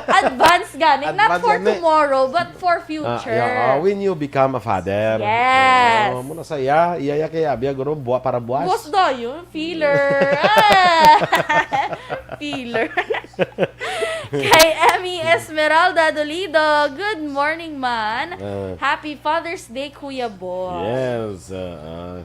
Advance gani. Not Advance for gani. tomorrow, but for Ah, future. yeah, ah, when you become a father. Yes. Oh, muna saya, iya, iya kay Abia, guro, buwa para buwas. Buwas dayon, feeler. Ah! Feeler. Kay Emmy Esmeralda Dolido, "Good morning, man. Ah. Happy Father's Day, Kuya Boy." Yes, ah, ah.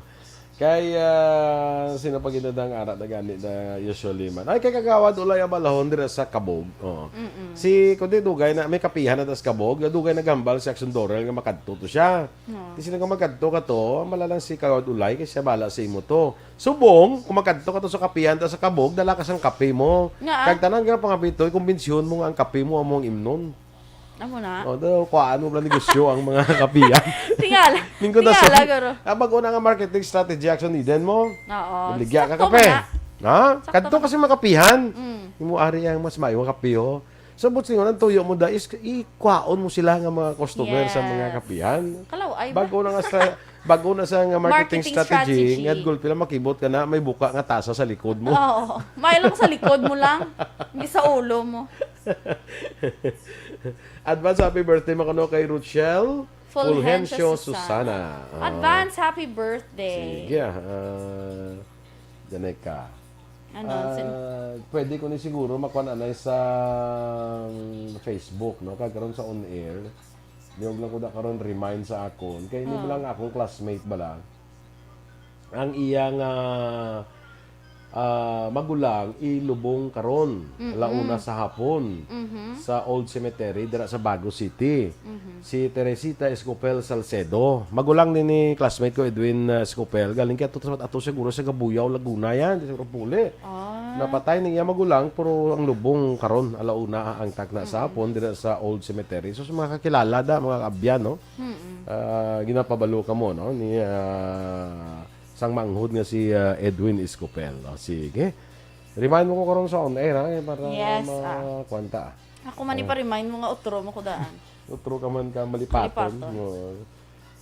Kay, ah, sino pa ginadang ara na gani na usually man? Ay, kay Kagawad Ulay Abalahon dira sa Kabog. Oo. Mm-mm. Si, kundi dugay na, may kapihan na tas Kabog, dugay naghambal si Action Dorel nga makadto to siya. Oo. Di sila nga makadto ka to, malalang si Kagawad Ulay, kay siya bala sa imo to. Subong, kung makadto ka to sa kapihan ta sa Kabog, dala ka sang kape mo. Nga, ah. Kag tanan nga pangabitoy, kumbensyon mo nga ang kape mo amo ang imnon. Amo na. O, daw, kuhaan mo pala negosyo ang mga kapihan. Tingala. Ningko na Tingala, sa guro. Ah, bago na nga marketing strategy, Action Eden mo. Oo. Obligya ka Sakto kape. man na. Ha? Sakto Kadto man. kasi makapihan. Mm. Imo ari ang mas maayo nga kape, oh. Sa buts ningon, ang tuyo mo da is ikwaon mo sila nga mga customer sa mga Yes. kapihan. Kalaw, ay ba? Bago na nga sa, bago na sa nga marketing Marketing strategy, strategy. nga gulpi lang makibot ka na, may buka nga tasa sa likod mo. Oo. May lang sa likod mo lang. Hindi sa ulo mo. Advance happy birthday, makuno kay Ruchelle Fulgencio Fulgencio Susana. Susana. Ah. Advance happy birthday. Sige, ah, Janeka. Ano, Ah, sin- pwede ko ni siguro makuha na sa Facebook, no? Kag karon sa on air, diog lang ko da karon remind sa akon. Kay ni Ah. lang akong classmate bala. Ang iyang, ah, ah, magulang ilubong karon, Mhm. alauna sa hapon, Mhm. sa Old Cemetery, dira sa Bago City. Mhm. Si Teresita Escopel Salcedo. Magulang ni, ni classmate ko, Edwin, ah, Escopel. Galing kaya to, ato siguro sa Gabuyaw, Laguna yan. Di siguro puli. Ah. Napatay ning iya magulang, pero ang lubong karon, alauna ang takna sa Mhm. hapon, dira sa Old Cemetery. So, sa mga kakilala da, mga kaabyan, no? Mm-mm. Ah, ginapabalo ka mo, no? Ni, ah, sang manghod nga si, ah, Edwin Escopel. O, sige. Remind mo ko karon sa on air, ha? Para Yes, ma-, ah. kuwan ta, ah. Ako man Ah. ipa-remind mo nga utro mo ko daan. Utro ka man ka malipaton. Malipaton. Oo.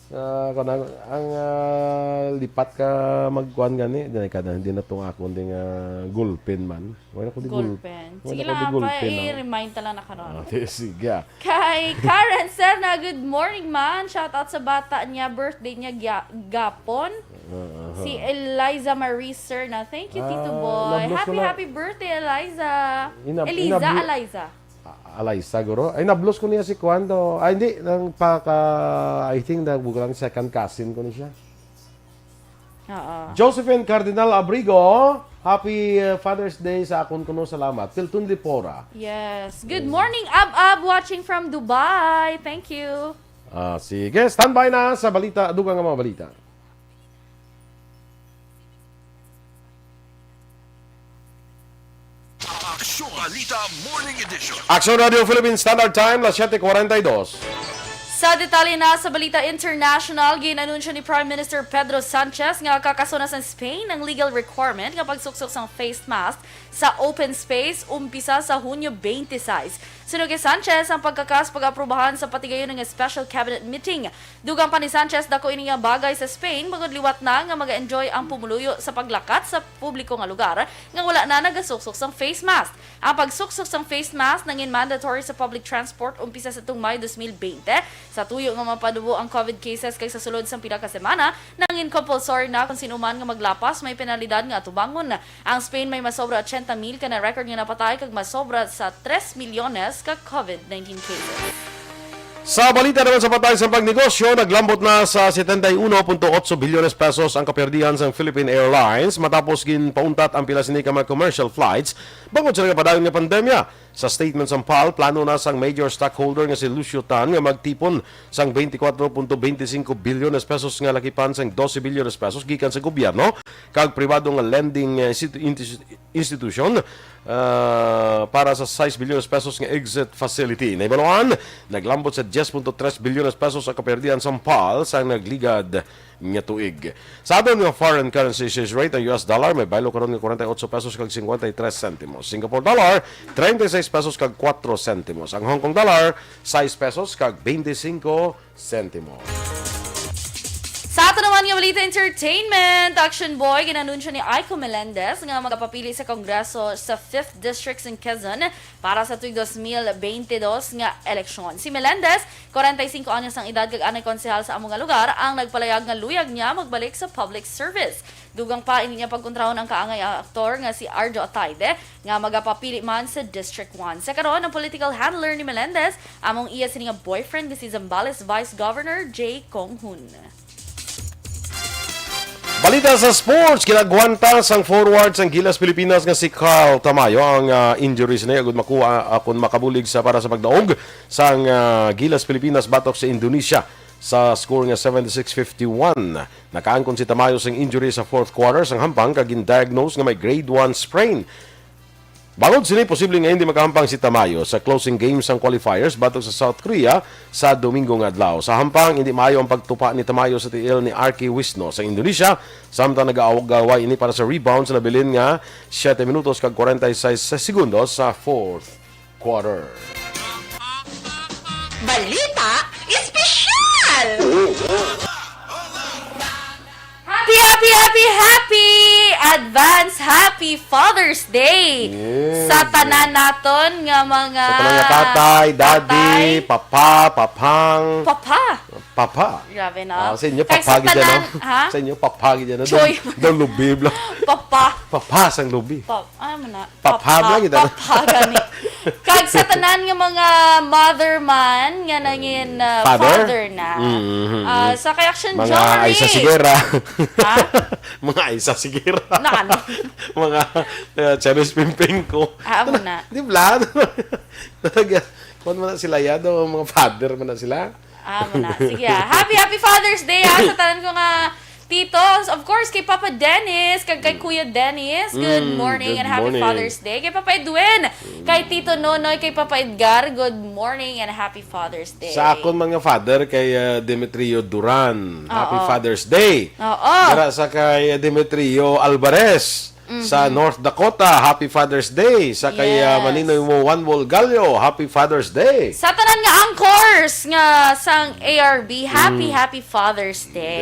Ah, kanang, ang, ah, lipat ka magkuan gani, dili ka na, hindi na tong akon ding, ah, gulpen man. Wala ko di gul-, Gulpen. wala Sige ko lang, di apa, gulpen, ah. I-remind ta lang na karon. Ah, di, sige, ah. Kay Karen Serna, "Good morning, man." Shout out sa bata niya, birthday niya gya-, gapon. Ah, aha. Si Eliza Marie Serna. Thank you, Tito Ah, Boy. Nablos ko Happy, na. happy birthday, Eliza. Inab-, Eliza, inablo-, Eliza. Ah, Eliza, guro. Ay, nablos ko niya si Kwando. Ay, hindi. Nang paka, I think, na, buko lang second cousin ko ni siya. Oo. Josephine Cardinal Abrigo, happy, uh, Father's Day sa akon kuno. Salamat. Pilton Lipora. Yes. Good Mm. morning, Ab Ab, watching from Dubai. Thank you. Ah, sige. Standby na sa balita. Dugang nga mga balita. Aksyon Balita Morning Edition. Aksyon Radio Philippine Standard Time, las siete cuarenta y dos. Sa detalye na sa balita international, gin-anunsyo ni Prime Minister Pedro Sanchez nga kakasuna sang Spain ang legal requirement nga pagsuksok sang face mask sa open space umpisa sa Hunyo twenty-six. Suno kay Sanchez, ang pagkakas pag-aprubahan sa patigayon nga special cabinet meeting. Dugang pa ni Sanchez, dako ini nga bagay sa Spain, bangod liwat na nga mag-enjoy ang pumuluyo sa paglakat sa publiko nga lugar nga wala na nagasuksok sang face mask. Ang pagsuksok sang face mask nangin mandatory sa public transport umpisa sa tung Mayo dos mil bente, sa tuyo nga mapanubo ang covid cases, kag sa sulod sang pila ka semana, nangin compulsory na kon sino man nga maglapas may penalidad nga atubangon. Ang Spain may masobra ochenta mil ka na-record nga napatay kag masobra sa tres milyones ka covid nineteen cases. Sa balita naman sa patay sa pagnegosyo, naglambot na sa setenta y uno punto otso bilyones pesos ang kaperdihan sang Philippine Airlines matapos ginpauntat ang pila sini ka mga commercial flights bangod sa nagapadayon nga pandemya. Sa statement sang PAL, plano na sang major stockholder nga si Lucio Tan nga magtipon sang twenty-four punto twenty-five bilyones pesos nga lakipan sang doce bilyones pesos gikan sa gobyerno kag pribado nga lending, eh, institu-, institu-, institution, ah, para sa sais bilyones pesos nga exit facility. Nahibaluan, naglambot sa diez punto tres bilyones pesos ang kaperdihan sang PAL sa nagligad nga tuig. Sa aton nga foreign currency exchange rate, ang U S dollar may baylo karon nga forty-eight pesos kag fifty-three centimos. Singapore dollar, thirty-six pesos kag four centimos. Ang Hong Kong dollar, six pesos kag twenty-five centimos. Sa ato naman nga balita entertainment, Action Boy, gin-anunsyo ni Aiko Melendez nga magapapili sa Kongreso sa fifth District in Quezon para sa tuig dos mil bente dos nga eleksyon. Si Melendez, kwarenta y singko anyos ang edad kag anay konsehal sa amo nga lugar, ang nagpalayag nga luyag niya magbalik sa public service. Dugang pa ini niya pagkontrahon ang kaangay aktor nga si Arjo Ataide nga magapapili man sa District one. Sa karon, ang political handler ni Melendez amo ang iya sini nga boyfriend nga si Zambales Vice Governor Jay Kong Hun. Balita sa sports, ginagwanta sang forward sang Gilas Pilipinas nga si Carl Tamayo ang, ah, injury sini agud makuha, ah, kon makabulig sa para sa pagdaog sang, ah, Gilas Pilipinas batok sa Indonesia sa score nga seventy-six fifty-one. Nakaangkon si Tamayo sing injury sa fourth quarter sang hampang kag gin-diagnose nga may grade one sprain. Bangod sini, posible nga hindi makahampang si Tamayo sa closing game sang qualifiers batok sa South Korea sa Domingo nga adlaw. Sa hampang, hindi maayo ang pagtupa ni Tamayo sa tiil ni Arki Wisno sa Indonesia, samtang nagaawag-away ini para sa rebound sa nabilin nga siyete minutos kag kwarenta y seis segundos sa fourth quarter. Balita Espesyal! Happy, happy, happy, happy advance happy Father's Day Yes. sa tanan naton nga mga Sa tanan nga tatay, daddy, tatay. papa, papang, Papa. papa. Grabe, no? Ah, sa inyo, Kag papa sa gid yan, tanan, no? ha? Sa inyo, papa gid yan, no? Choy. Daw, daw lubi, bla. Papa. Papa sang lubi. Pa-, ano na? Papa Papa, lang kita, no? papa, gani. Kag sa tanan nga mga mother man, nga nangin, uh, Father? father na. Mm, mm, mm. Ah, sa kay Action Mga Jory. Aisa Sigera. Ha? Mga Aisa Sigera. Na ano? Mga, uh, Charis Pimpingko. Ah, amo na. Di ba? Talaga, kung man na sila yan, no? Mga father man na sila. Amo na. Sige, ah. Happy, happy Father's Day, ah, sa tanan ko nga titos. Of course, kay Papa Dennis, kag kay Kuya Dennis. Good Mm, morning good and happy morning. Father's Day. Kay Papa Edwin, kay Tito Nonoy, kay Papa Edgar, good morning and happy Father's Day. Sa akon mga father, kay, ah, Demetrio Duran, happy Oo. Father's Day. Oo. Dara sa kay, ah, Demetrio Alvarez, Sa Mhm. North Dakota, Happy Father's Day. Sa kay, ah, Yes. Maninoy mo, Juan Volgallo, Happy Father's Day. Sa tanan nga anchors nga sang A R B, happy, Mm. happy Father's Day.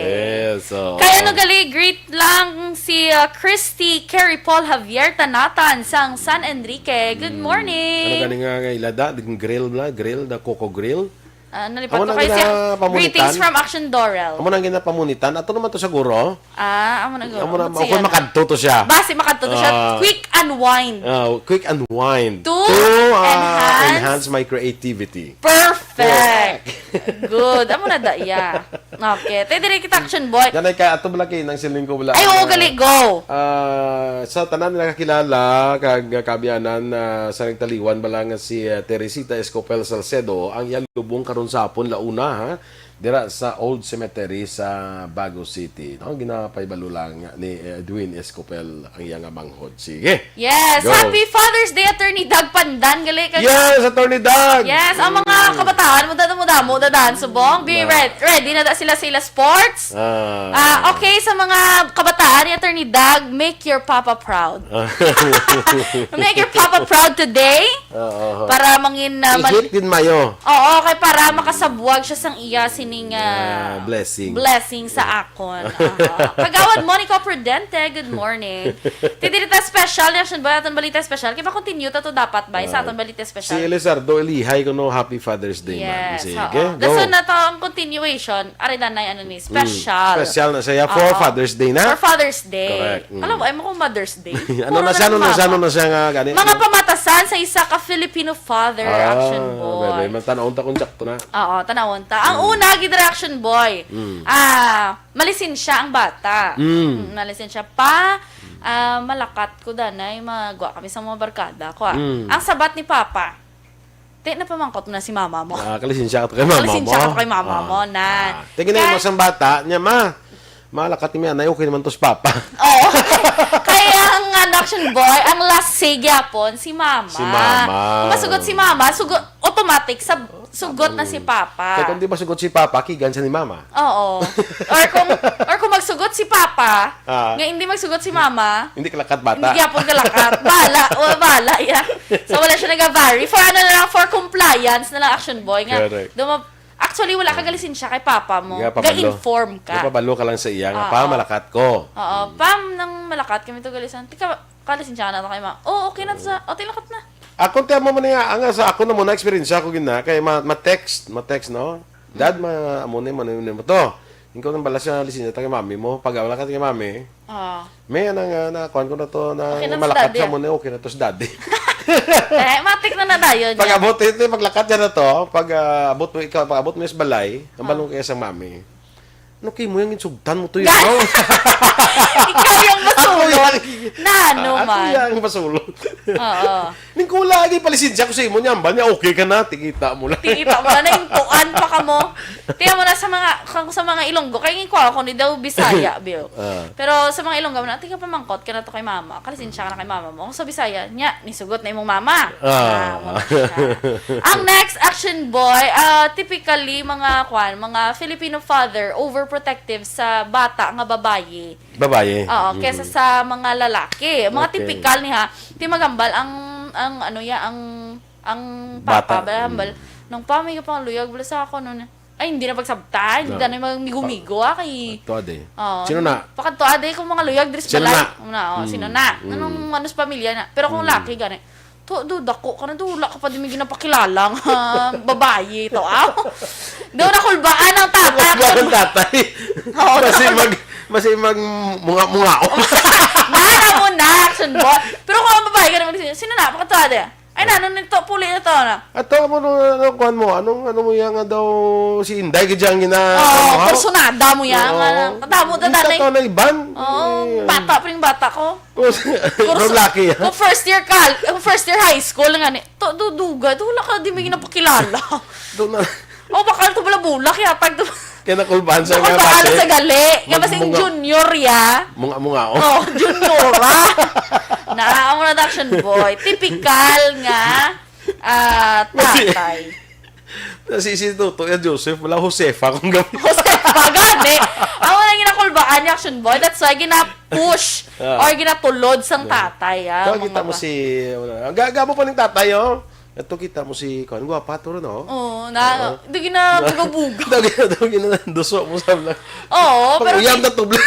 Yes, oo. Kay ano gali, greet lang si, ah, Christy Carrie Paul Javier Tanatan sang San Enrique. Good Mm. morning. Ano gani nga, nga ilada? Ding grill na, grill na, Coco Grill? Ah, nalipat Amo ko na kay siya. Ginapamunitan. Greetings from Action Dorel. Amo na ang ginapamunitan. Ato naman to siguro. Ah, amo na, Amo na, amo kung siya na. Makadto to siya. Basi makadto to siya. Ah. Quick unwind. Ah, quick unwind. To To, ah, enhance enhance my creativity. Perfect. Correct. Good. Amo na da iya. Okay. Te, diri kita, Action Boy. Ganay ka, ato bala kay nang siling ko bala. Ay, oo, Ah, gali, go. Ah, sa tanan nga nakakilala, kag kaabyanan, ah, sa nagtaliwan bala nga si, ah, Teresita Escopel Salcedo, ang iya lubong karon sa hapon, launa, ha? Dira sa Old Cemetery sa Bago City, no? Ginapahibalo lang ni Edwin Escopel ang iya nga manghod. Sige. Yes, Go. Happy Father's Day, Attorney Doug Pandan. Gali ka Yes, Attorney Doug. Yes, ang mga Mm. kabataan, madamo-damo, dadaan subong. Be Na. red-, ready na da sila sa ila sports. Ah. Ah, okay, sa mga kabataan ni Attorney Doug, make your papa proud. Ah. Make your papa proud today. Oo. Para mangin, ah, mal- I-hit din mayo. Oo, kay para makasabwag siya sang iya sining, ah, Ah, blessing. blessing sa akon. Aha. Kagawad Monica Prudente, good morning. Ti diri ta special, ni Action Boy, aton balita special. Kay pa-continue ta to dapat, bay, sa Ah, aton balita special. Si Elizardo Elihay kuno, Happy Father's Day, man. Yes, Sige, oo. go. Dason na to ang continuation. Ari na na, ano ni, Mm. special. Special na siya for Oo. Father's Day na? For Father's Day. Correct. Mm. Alam mo, ay mo kung Mother's Day. Ano Puro na na siya, lang ano na siya, mama. ano na siya nga gani? Mga pamatasan sa isa ka Filipino father, Ah, Action Boy. Bebe, man, tanawon ta kung sakto na. Oo, tanawon ta. Ang Mm. una, gid, Action Boy. Mm. Ah, malisensya ang bata. Mm. Mm, malisensya pa. Ah, malakat ko danay, magwa kami sa mga barkada ko, ah. Mm. Ang sabat ni Papa, "Ti, napamangkot mo na si mama mo." Ah, kalisensya ka to kay mama Kalisensya ka mo. to kay mama Ah. mo, nan. Ah. Tingin na Kay mo sang bata, niya, "Ma, malakat ni anay, okay naman to si Papa." Oo. Kaya ang, ah, Action Boy, ang last say gyapon, si mama. Si mama. Kung masugot si mama, sugo-, automatic, sa, sugot na si Papa. Kaya kung di ba sugot si Papa, kigan siya ni mama. Oo. Or kung, or kung magsugot si Papa, Ah. nga hindi magsugot si mama, Hindi kalakat bata. Hindi gyapon kalakat. Bala, o bala, yeah. So, wala siya nag-vary. For ano na lang, for compliance na lang, Action Boy, nga. Correct. Duma-, actually, wala ka galisensya kay papa mo. Nga, pabalo. Ga-inform ka. Nga, pabalo ka lang sa iya nga, Oo. "Pa, malakat ko." Oo, Mm. "Pam, nang malakat kami to galisan. Tika, kalisensya ka na to kay ma-, oh, okay na to sa, oh, tilakat na." Ako, tiyan mo man nga, ang sa ako na muna, experience ako gina, kay ma-, ma-text, ma-text, no? "Dad, ma-, amo ni, amo ni, amo ni mo to." Ingko nang balas nga, "Lisensya ta kay mami mo." Pag wala ka kay mami, Ah. "May, anang, ah, nakuan ko na to, na Okay na to si malakat daddy, ka ah. mo na, okay na to si daddy." Eh, matik na na dayon Pag niya. abot, ito yung paglakat niya na to, pag, ah, abot mo ikaw, pag abot mo sa balay, ang Ah. balong kaya sa mami, "Ano kayo mo yung insugtan mo to yun, Ga- no?" Ikaw yung masulot. Ako yung, Nano ako man. yung masulot. Oo. Ning kula, agi palisensya ko sa imo niya, ambal niya, okay ka na, tikita mo lang. Tikita mo na, naintuan pa ka mo. Tiyan mo na sa mga, kang, sa mga Ilonggo, kaya yung kuha ko ni daw Bisaya, Bill. Ah. Pero sa mga Ilonggo, na, "Tiga pamangkot ka na to kay mama. Kalisensya ka na kay mama mo." Kung sa Bisaya, niya, nisugot na imong mama. Ah. Ah, mo na siya. Ang next, Action Boy, ah, typically, mga, kwan, mga Filipino father, overprotective sa bata nga babayi. Babayi. Oo, Mm. kesa sa mga lalaki. Mga Okay. tipikal ni ha. Ti magambal ang, ang ano ya, ang, ang papa, Bata. ba, hambal. Mm. Nung pa, may pangaluyag, wala sa ako nun. Ay, hindi na pagsabtan. Hindi No. na yung migo-migo, ah, kay Tuwa, de. Oo. Sino na? Pakadto, ah, de, kung mga luyag, diri sa Sino balay. na? Una, oh, Mm. sino na? Mm. Anong, ano sa pamilya na? Pero kung Mm. laki, gani, to, do, dako ka na, do, wala ka pa din may ginapakilala nga babayi to, ah. Do, nakulbaan ang tatay. Nakulbaan ang tatay. Oo, Kasi nakul- mag, kasi mag munga-munga. Nana mo na, Action Boy. Pero kung ang babae ka naman, sino na? Pakadto, ah, de. Ay, nano nito, puli na to, na. Ato mo, ano, ano, kuwan mo? Anong, ano mo yan nga daw si Inday, gid yang gina-, Oh, ano, ha? Personada mo yan, Oo. nga, kadamo na Hindi tanay. ka to na iban. Oo, Eh, bata pa rin bata ko. Kung, Pero kung sa, laki, ha? kung first year kal-, kung first year high school nga ni, to, duduga, to, wala ka, di may ginapakilala. Doon na. Oh, bakal to, bula-bula, kaya tag to. Kaya nakulbahan sa Nakulbahan nga base. sa gali. Nga Mag-, basing munga-, junior, ya. Munga-munga, oh. Oh, juniora. Na, ang mga Action Boy. Typical nga, ah, Masi-, tatay. Si, si Toto, ya Joseph, wala, Josefa, kung gam- Josefa, gani. Amo na ginakulbaan ni Action Boy. That's why gina-push Ah. or ginatulod sang tatay, ah, So, mga kita mo ba- si, wala. Ang ga-, gabo pa ning tatay, oh. Ito, kita mo si, kuwan, gwapa to rin, oh. Oo, na, Oo. Hindi gina-bugabuga. Dagi na, dagi na, duso mo sa vlog. Oo, pero Pag-uyab ti-, na tubla.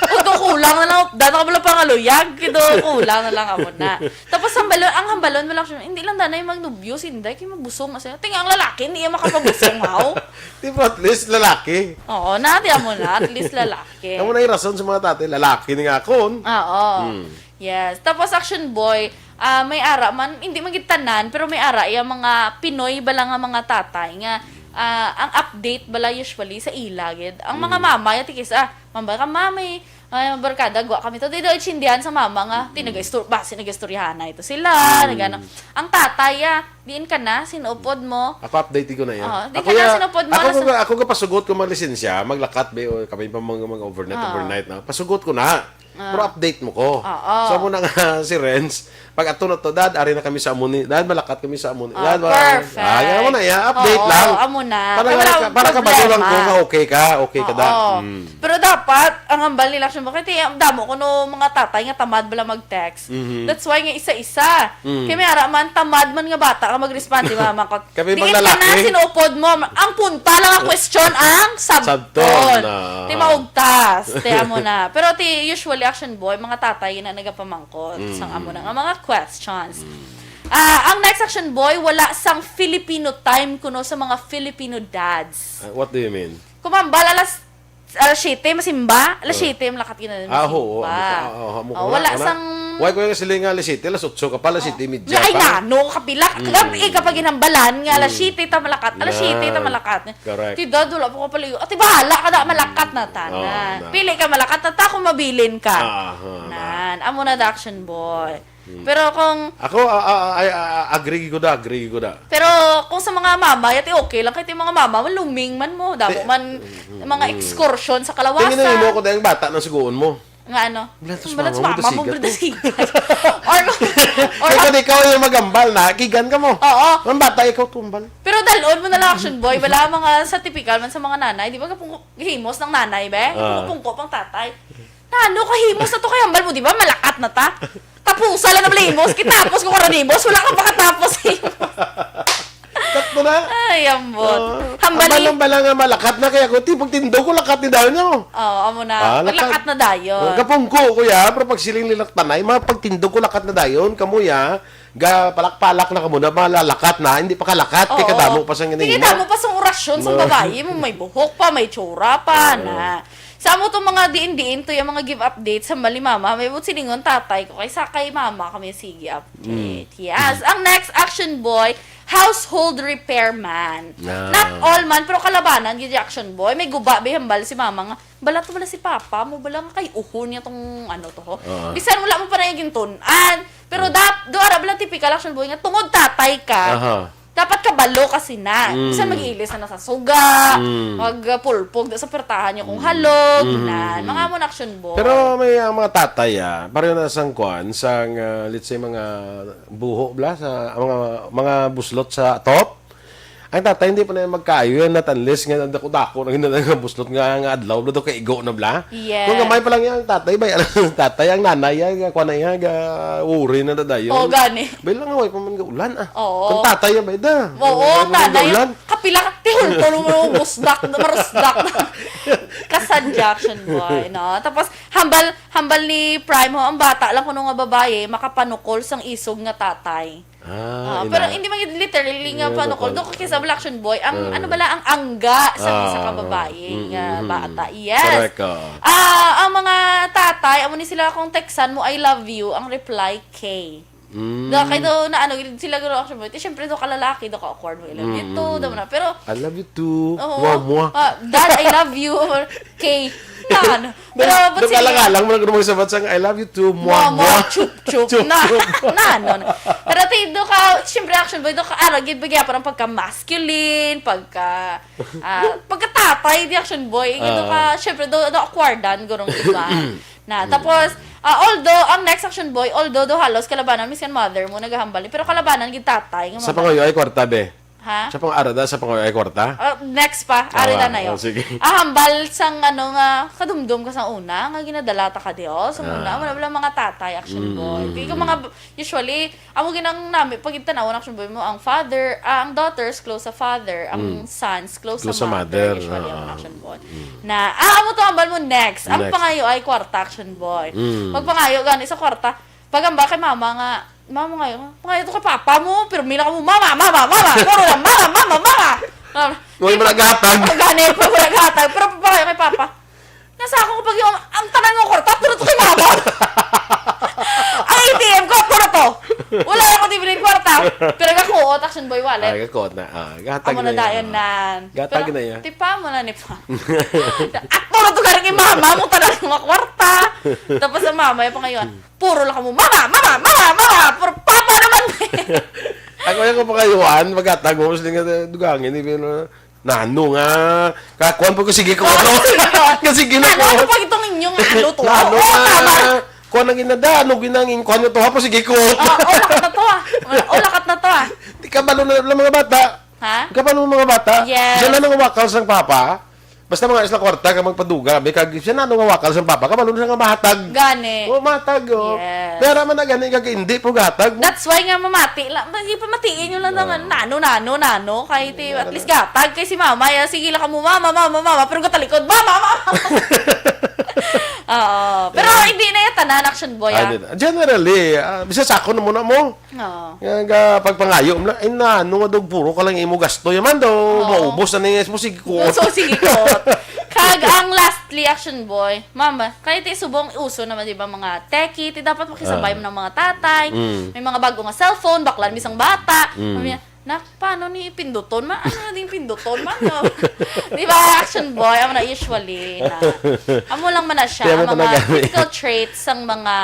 Uto, kulang na lang, dana ka pala pangaluyag, kito, kulang na lang ako na. Tapos, hambalon, ang hambalon mo lang siya, hindi lang danay magnubyo, si Inday, kay mabusong na siya. Tinga ang lalaki, hindi yan makapabusong, haw? Di ba, at least lalaki? Oo, nati mo na, at least lalaki. Amo na yung rason sa mga tatay, lalaki ni nga akon. Oo. Hmm. Yes. Tapos, Action Boy, ah, may ara man, hindi man gid tanan, pero may ara yung mga Pinoy bala nga mga tatay nga, ah, ang update bala usually sa ila gid. Ang mga Mm. mama, yung tikis, ah, mambal ka, "Mami, ay, barkada, gwa kami to." Di daw itsindihan sa mama nga, Mm. "Ti, nag-istor-, basi nag-istoryahan na ito sila, Mm. nagano." Ang tatay, ah, "Diin ka na? Sinupod mo?" Ako, update ko na yan. Oo, di Ako ka na ya-, sinupod mo, ako, nasa- ako, ako pasugot ko mga lisensya, maglakat, be, o kami pa mga, mga overnight, Oo. overnight na. Pasugot ko na. Ah. Pero update mo ko. Oo. So, amo na nga si Renz, pag ato na to, "Dad, ari na kami sa amo ni, Dad, malakat kami sa amo ni, Ah, Dad, wala." perfect. Ah, yan mo na, yan. Update Oo, lang. amo na. Para Kaya ka, walang para kabalo lang ko problema. nga okay ka, okay ka, Dad. Oo. Mm. Pero dapat, ang hambal nila, siya, bakit, eh, ang damo ko no mga tatay nga tamad bala mag-text. Mhm. That's why nga isa-isa. Mm. Kaya may ara man, tamad man nga bata nga mag-respond, di ba, mga kot-, Kami Diin ka na, maglalaki. Sinupod mo. Ang punta lang ang question, ang sabton. Sabton, ah. Ti maugtas, ti amo na. Pero ti usually, Action Boy, mga tatay na nagapamangkot Mm. sang amo na nga mga questions. Mm. Ah, ang next, Action Boy, wala sang Filipino time kuno sa mga Filipino dads. Ah, what do you mean? Kumambal alas, alas siyete, masimba. Alas Ah. siyete, malakat gid na Ah, oo, masimba. Amo ko, ah, ah, amo ko Oh, na, wala ana. sang Why ko yung siling nga alas siyete, alas otso ka pa, alas Oh. siyete y media Ay, pa. nano, kapila. Mm. Gabi ka pa ginambalan nga alas Mm. siyete ta malakat. Alas siyete ta Nan. malakat. Correct. Ti dad, wala pa ko pala yun. Ati, bahala ka na, malakat na ta Oh, na. na. Pili ka, malakat na ta kung mabilin ka. Ah, ah, na. Nan, amo na, the Action Boy. Hmm. Pero kung Ako, ah, ah, ah, ay, ah, ah, agree ko da, agree ko da. Pero kung sa mga mama, yati okay lang. Kahit yung mga mama, maluming man mo. Damo Ti-, man mm, mga mm. excursion sa kalawasan. Tingin mo ko dahil bata na suguon mo. Nga ano? Wala, tas Wala, mama tas mo, mama mo, dasigan mo. Dasigan. Or, or Kaya kung ikaw yung magambal na, kigan ka mo. Oo. Ang bata, ikaw tumbal. Pero dalon mo na lang, Action Boy. Wala, mga sa typical man sa mga nanay. Di ba, kapungko, himos ng nanay, be? Ah. Kapungko pang tatay. Nano ka himos na to kay hambal mo, di ba? Malakat na ta. Tapusa lang na pala himos. Kitapos ko karon himos. Wala ka makatapos himos. Sakto na. Ay, ambot. Oo. Hambal Hambal ni lang bala nga malakat na kaya ko, ti, pagtindog ko lakat ni dayon niyo. Oo, amo na. Ah, Paglakat lakat. na dayon. Oh, kapungko ko ya, pero pag siling nila tanay, mga pagtindog ko lakat na dayon, kamo ya, ga palak-palak na kamo na, malalakat na, hindi pa kalakat, kay Oo. kadamo pa sa Hindi, nganimo. kadamo pa sa orasyon sa No. babayi mo, may buhok pa, may tsura pa, Oo. na. Sa amo tong mga diin-diin to, yung mga give updates sa mali mama, may buot silingon tatay ko, kay sa kay mama kami, sige, update. Mm. Yes. Ang next, Action Boy, household repairman. Ah. Not all man, pero kalabanan, gid, Action Boy. May guba, may hambal si mama nga, "Balat wala si papa mo, bala nga kay uhon niya tong ano to, ho." Oo. Bisan wala mo pa na yung gintunan. Pero Mm. dap-, do ara bala typical, Action Boy, nga tungod tatay ka, Aha. dapat kabalo kasi na. Mm. Bisan mag-ilis na sa suga, Mm. magpulpog na sa pertahan niyo kung Mm. halog, Mm. na. Mm. Mga amo na, Action Boy. Pero may, ah, mga tatay, ah, pareho na sang kwan, sang, ah, let's say, mga buho, bla, sa mga, mga buslot sa top. Ang tatay, hindi pa na yan magkaayo yan, not unless nga dako-dako na gina-, nga buslot nga, nga adlaw, bla, daw kaigo na, bla. Yes. Kung gamay pa lang yan, ang tatay, bay, ang tatay, ang nanay, yan, nga, kwan na yan, ga, worry na na dayon. O, gani. Bay lang, way pa man ga ulan, ah. Oo. Kung tatay yan, bay, da. Oo, Way pa man ga tatay. ulan. Kapila ka, tihulpol mo, musdak, marusdak. Kasadya, Action Boy, no? Tapos, hambal, hambal ni Prime, ho, ang bata lang kuno nga babae, makapanukol sang isog nga tatay. Ah, Ah, ina- pero hindi man gid literally nga Nga panukol. panukol. Doon kay sa Action Boy, ang Ah. ano bala, ang angga sa isa ka Ah, babae mm, nga mm, mm. bata. Yes. Correct, oo. Ah, ang mga tatay, amo ni sila kung textan mo, "I love you," ang reply, "K." Mm. Da, kay do na ano, sila guro, Action Boy. Ti, syempre, do ka lalaki, do ka awkward mo, "I love you Mm, too," mm. do mo na. Pero, I love you too. Oo. Mwah, mwah. Ah, "Dad, I love you." Or, "K." Na, ano. Pero, Dun, but dun sige. Alang-alang mo lang sabat sang, "I love you too." Mwah, Mwah, mwah, mwah. Chup, chup. Chup, Na, chup. na, no, no. Pero ti, do ka, syempre, Action Boy, do ka, ano, gid, bagya parang pagka-masculine, pagka, ah, pagka-tatay, di, Action Boy. Gid, do ka, Ah. syempre, do, do awkwardan, gurong iba. Na, Mm. tapos, ah, although, ang next, Action Boy, although, do halos kalabanan, minsan mother mo, naghahambal, pero kalabanan, gid tatay, nga Sa mama. pangayo ay kwarta, be. Ha? Sa pang-, ara da, sa pang-, ay, kwarta? Ah, next pa, ari na na yun. Oh, sige. Ah, hambal sang ano nga, kadumdum ka sa una, nga ginadalata ka di, oh. Sa una, Ah. wala, wala mga tatay, action boy. Mm. Di ko mga, usually, amo ginang nami, pag itanawon, action boy mo, ang father, ah, ang daughters, close sa father, ang Mm. sons, close Close sa sa mother, mother, usually, ang ah. action boy. Mm. Na, ah, amo to, hambal mo, next. Ang Next. pangayo ay kwarta, action boy. Mm. Magpangayo, gani sa kwarta, pag hambal kay mama nga, mama ngayo, pangayo to kay papa mo, pero mila ka mo, mama, mama, mama, puro lang, mama, mama, mama. Ah, Wala mo naghatag. Gani, pag wala gatag, pero pangayo kay papa. Nasa ako kapag yung, ang tanan mo kwarta, puro to kay mama. Ang A T M ko, puro to. Wala ako di bilhin kwarta. Pero gakuot, action boy wallet. Ay, gakuot na. Ah, gahatag Amo na na yan. dayon nan. Gatag Pero, na yan. tipa mo na ni pa. At puro to ka rin kay mama mo, tanan mo kwarta. Tapos ang mama, yung pangayon, puro lang ka mo, mama, mama, mama, mama, puro papa naman. Ako yung kapangayuan, maghatag mo, sila nga dugangin, eh, pero nano nga, kakuan po ko, sige ko, Oh, ano? sige ko. Kasi gina Ano, ko. ano pag itong inyong ano to? Nano Oo, nga. tama. Kuan ang ginada, ano ginangin, kuan nyo to, hapo, sige ko. Oh, oh, lakat na to ah. Oh, lakat na to ah. Di ka balo na lang mga bata. Ha? Di ka balo mga bata. Yes. Diyan na nang wakal sang papa. Basta mga isla kwarta ka magpaduga, be, kag siya na nung wakal sang papa, kabalo na siya nga mahatag. Gani. Oh, mahatag, oh. Yes. Pero man na gani, kag hindi po gatag. That's why nga mamati lang, ipamatiin nyo lang Ah. naman, nano, nano, nano, kahit eh, Wala at na. least gatag, kay si mama, ya, sige lang ka mo, mama, mama, mama, pero gatalikod, mama, mama. Oo. Pero Yeah. hindi na yung tanan, action boy, Ah, ah. hindi. Generally, ah, bisa sa ako na muna mo. Oo. Nga, nga pagpangayo mo lang, "Ay, na, ano nga daw, puro ka lang imo gasto. Yaman daw, Oo. maubos na niya, sige ko." So, sige ko. Kag ang lastly, action boy, mama, kaya ti subong uso naman, di ba, mga techie, ti dapat makisabay Ah. mo ng mga tatay, Mm. may mga bago nga cellphone, baklan misang bata. Mm. Sabi niya, "Nak, paano ni pinduton, ma? Ano na ding pinduton, ma?" No? Di ba, action boy, amo na usually na. Amo lang man na siya, Kaya ang mo mga talaga, eh. typical traits sang mga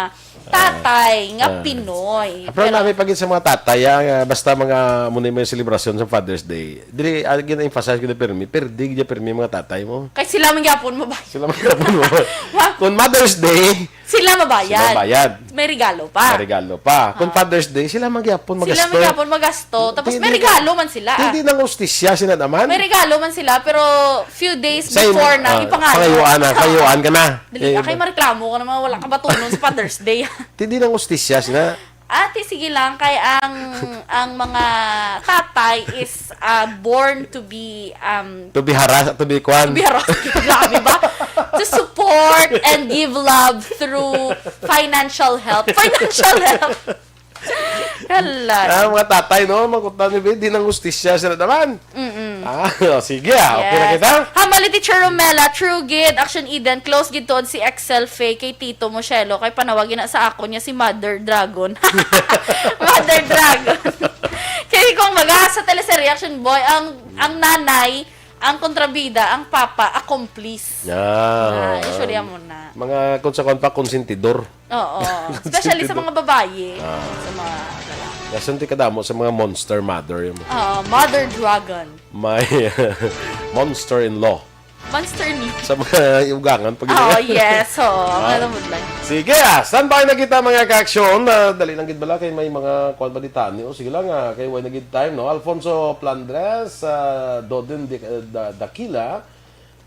tatay nga Ah. Pinoy. Ah, pero Pero nami pa gid sa mga tatay, ah, nga basta mga muna may selebrasyon sa Father's Day. Dili, ah, gina-emphasize ko na pirmi, perdi gid pirmi mga tatay mo. Kay sila man gyapon mabayad. Sila man gyapon mo. Ma- Kung Mother's Day, Sila mabayad. sila bayad. May regalo pa. May regalo pa. Kung Ah. Father's Day, sila man gyapon Sila magasto. man gyapon magasto. Tapos Di, may di, regalo man sila. Di, di nang ustisya sila naman. May regalo man sila, pero few days Sa imo, before na, ah, ipangayo. pangayuan na, pangayuan ka na. Dali Eh, ka, kay ba- mareklamo ka naman, wala ka batunon sa Father's Day. Hindi nang ustisya sila. Ate, sige lang, kay ang, ang mga tatay is, ah, born to be, um, To be harassed, to be kwan. to be harassed. Grabe ba? To support and give love through financial help. Financial help. Hala. Ah, mga tatay, no? Makutan ni, di nang ustisya sila naman. Mm-mm. Ah, sige, ah. Okay na Yes. kita? Hambal ni Teacher Romela, true gid, Action Eden, close gid tuod si Excel Faye kay Tito Moshelo, kay panawagin na sa akon niya si Mother Dragon. Mother Dragon. Kay kung baga sa teleserye, Action Boy, ang, ang nanay, ang kontrabida, ang papa, accomplice. Ah, Ah, usually, amo na. mga kung sa kwan pa, konsentidor. Oo. Especially sa mga babaye. Ah. Sa mga lalaki. Gasunti kadamo sa mga monster mother yung Oo, mother dragon. May monster-in-law. Monster ni. Sa mga ugangan pag Oh, yes. Oo, Ah. malamod lang. Sige, ah, standby na kita, mga ka-aksyon. Ah, dali lang gid bala kay may mga kwan pa di tani. O, sige lang, ah, kay way na gid time, no? Alfonso Plandres, ah, Doden Di-, ah, Da-, Dakila.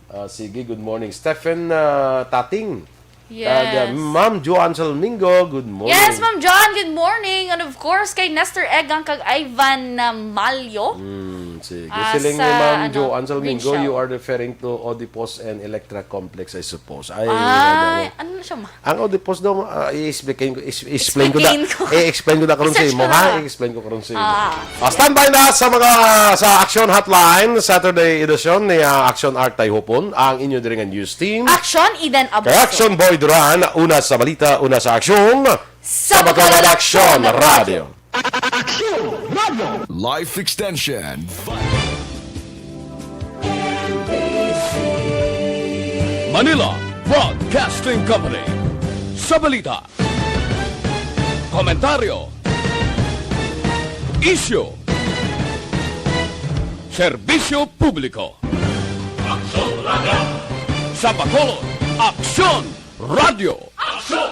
Ah, sige, good morning. Stephen, ah, Tating. Yes. Kag, ah, Ma'am Joan Salmingo, good morning. Yes, Ma'am Joan, good morning. And of course, kay Nestor Egang kag Ivan, ah, Malyo. Mm, sige. Ah, Siling ni sa, Ma'am ano, Joan Salmingo, Green Shell. you are referring to Oedipus and Electra Complex, I suppose. Ay, Ay, ano? ano na siya, ma? Ang Oedipus daw, ah, i-explain ko, is-, explain ko na, Explain ko. i-explain ko na karon sa Research imo, ko na. ha? I-explain ko karon sa imo. Ah. Ah, standby na sa mga, sa Action Hotline, Saturday edition ni, ah, Action Art Tayhupon, ang inyo diri nga news team. Action, Eden Kay Abuso. Action Boy Duran, una sa balita, una sa aksyon. Sa Sa Bacolod Bacolod Action Action Radio. Action Radio. Life Extension. Manila Broadcasting Company. Sa balita, komentaryo, isyu, serbisyo publiko. Action Radio. Sa Bacolod, Action Radio. Action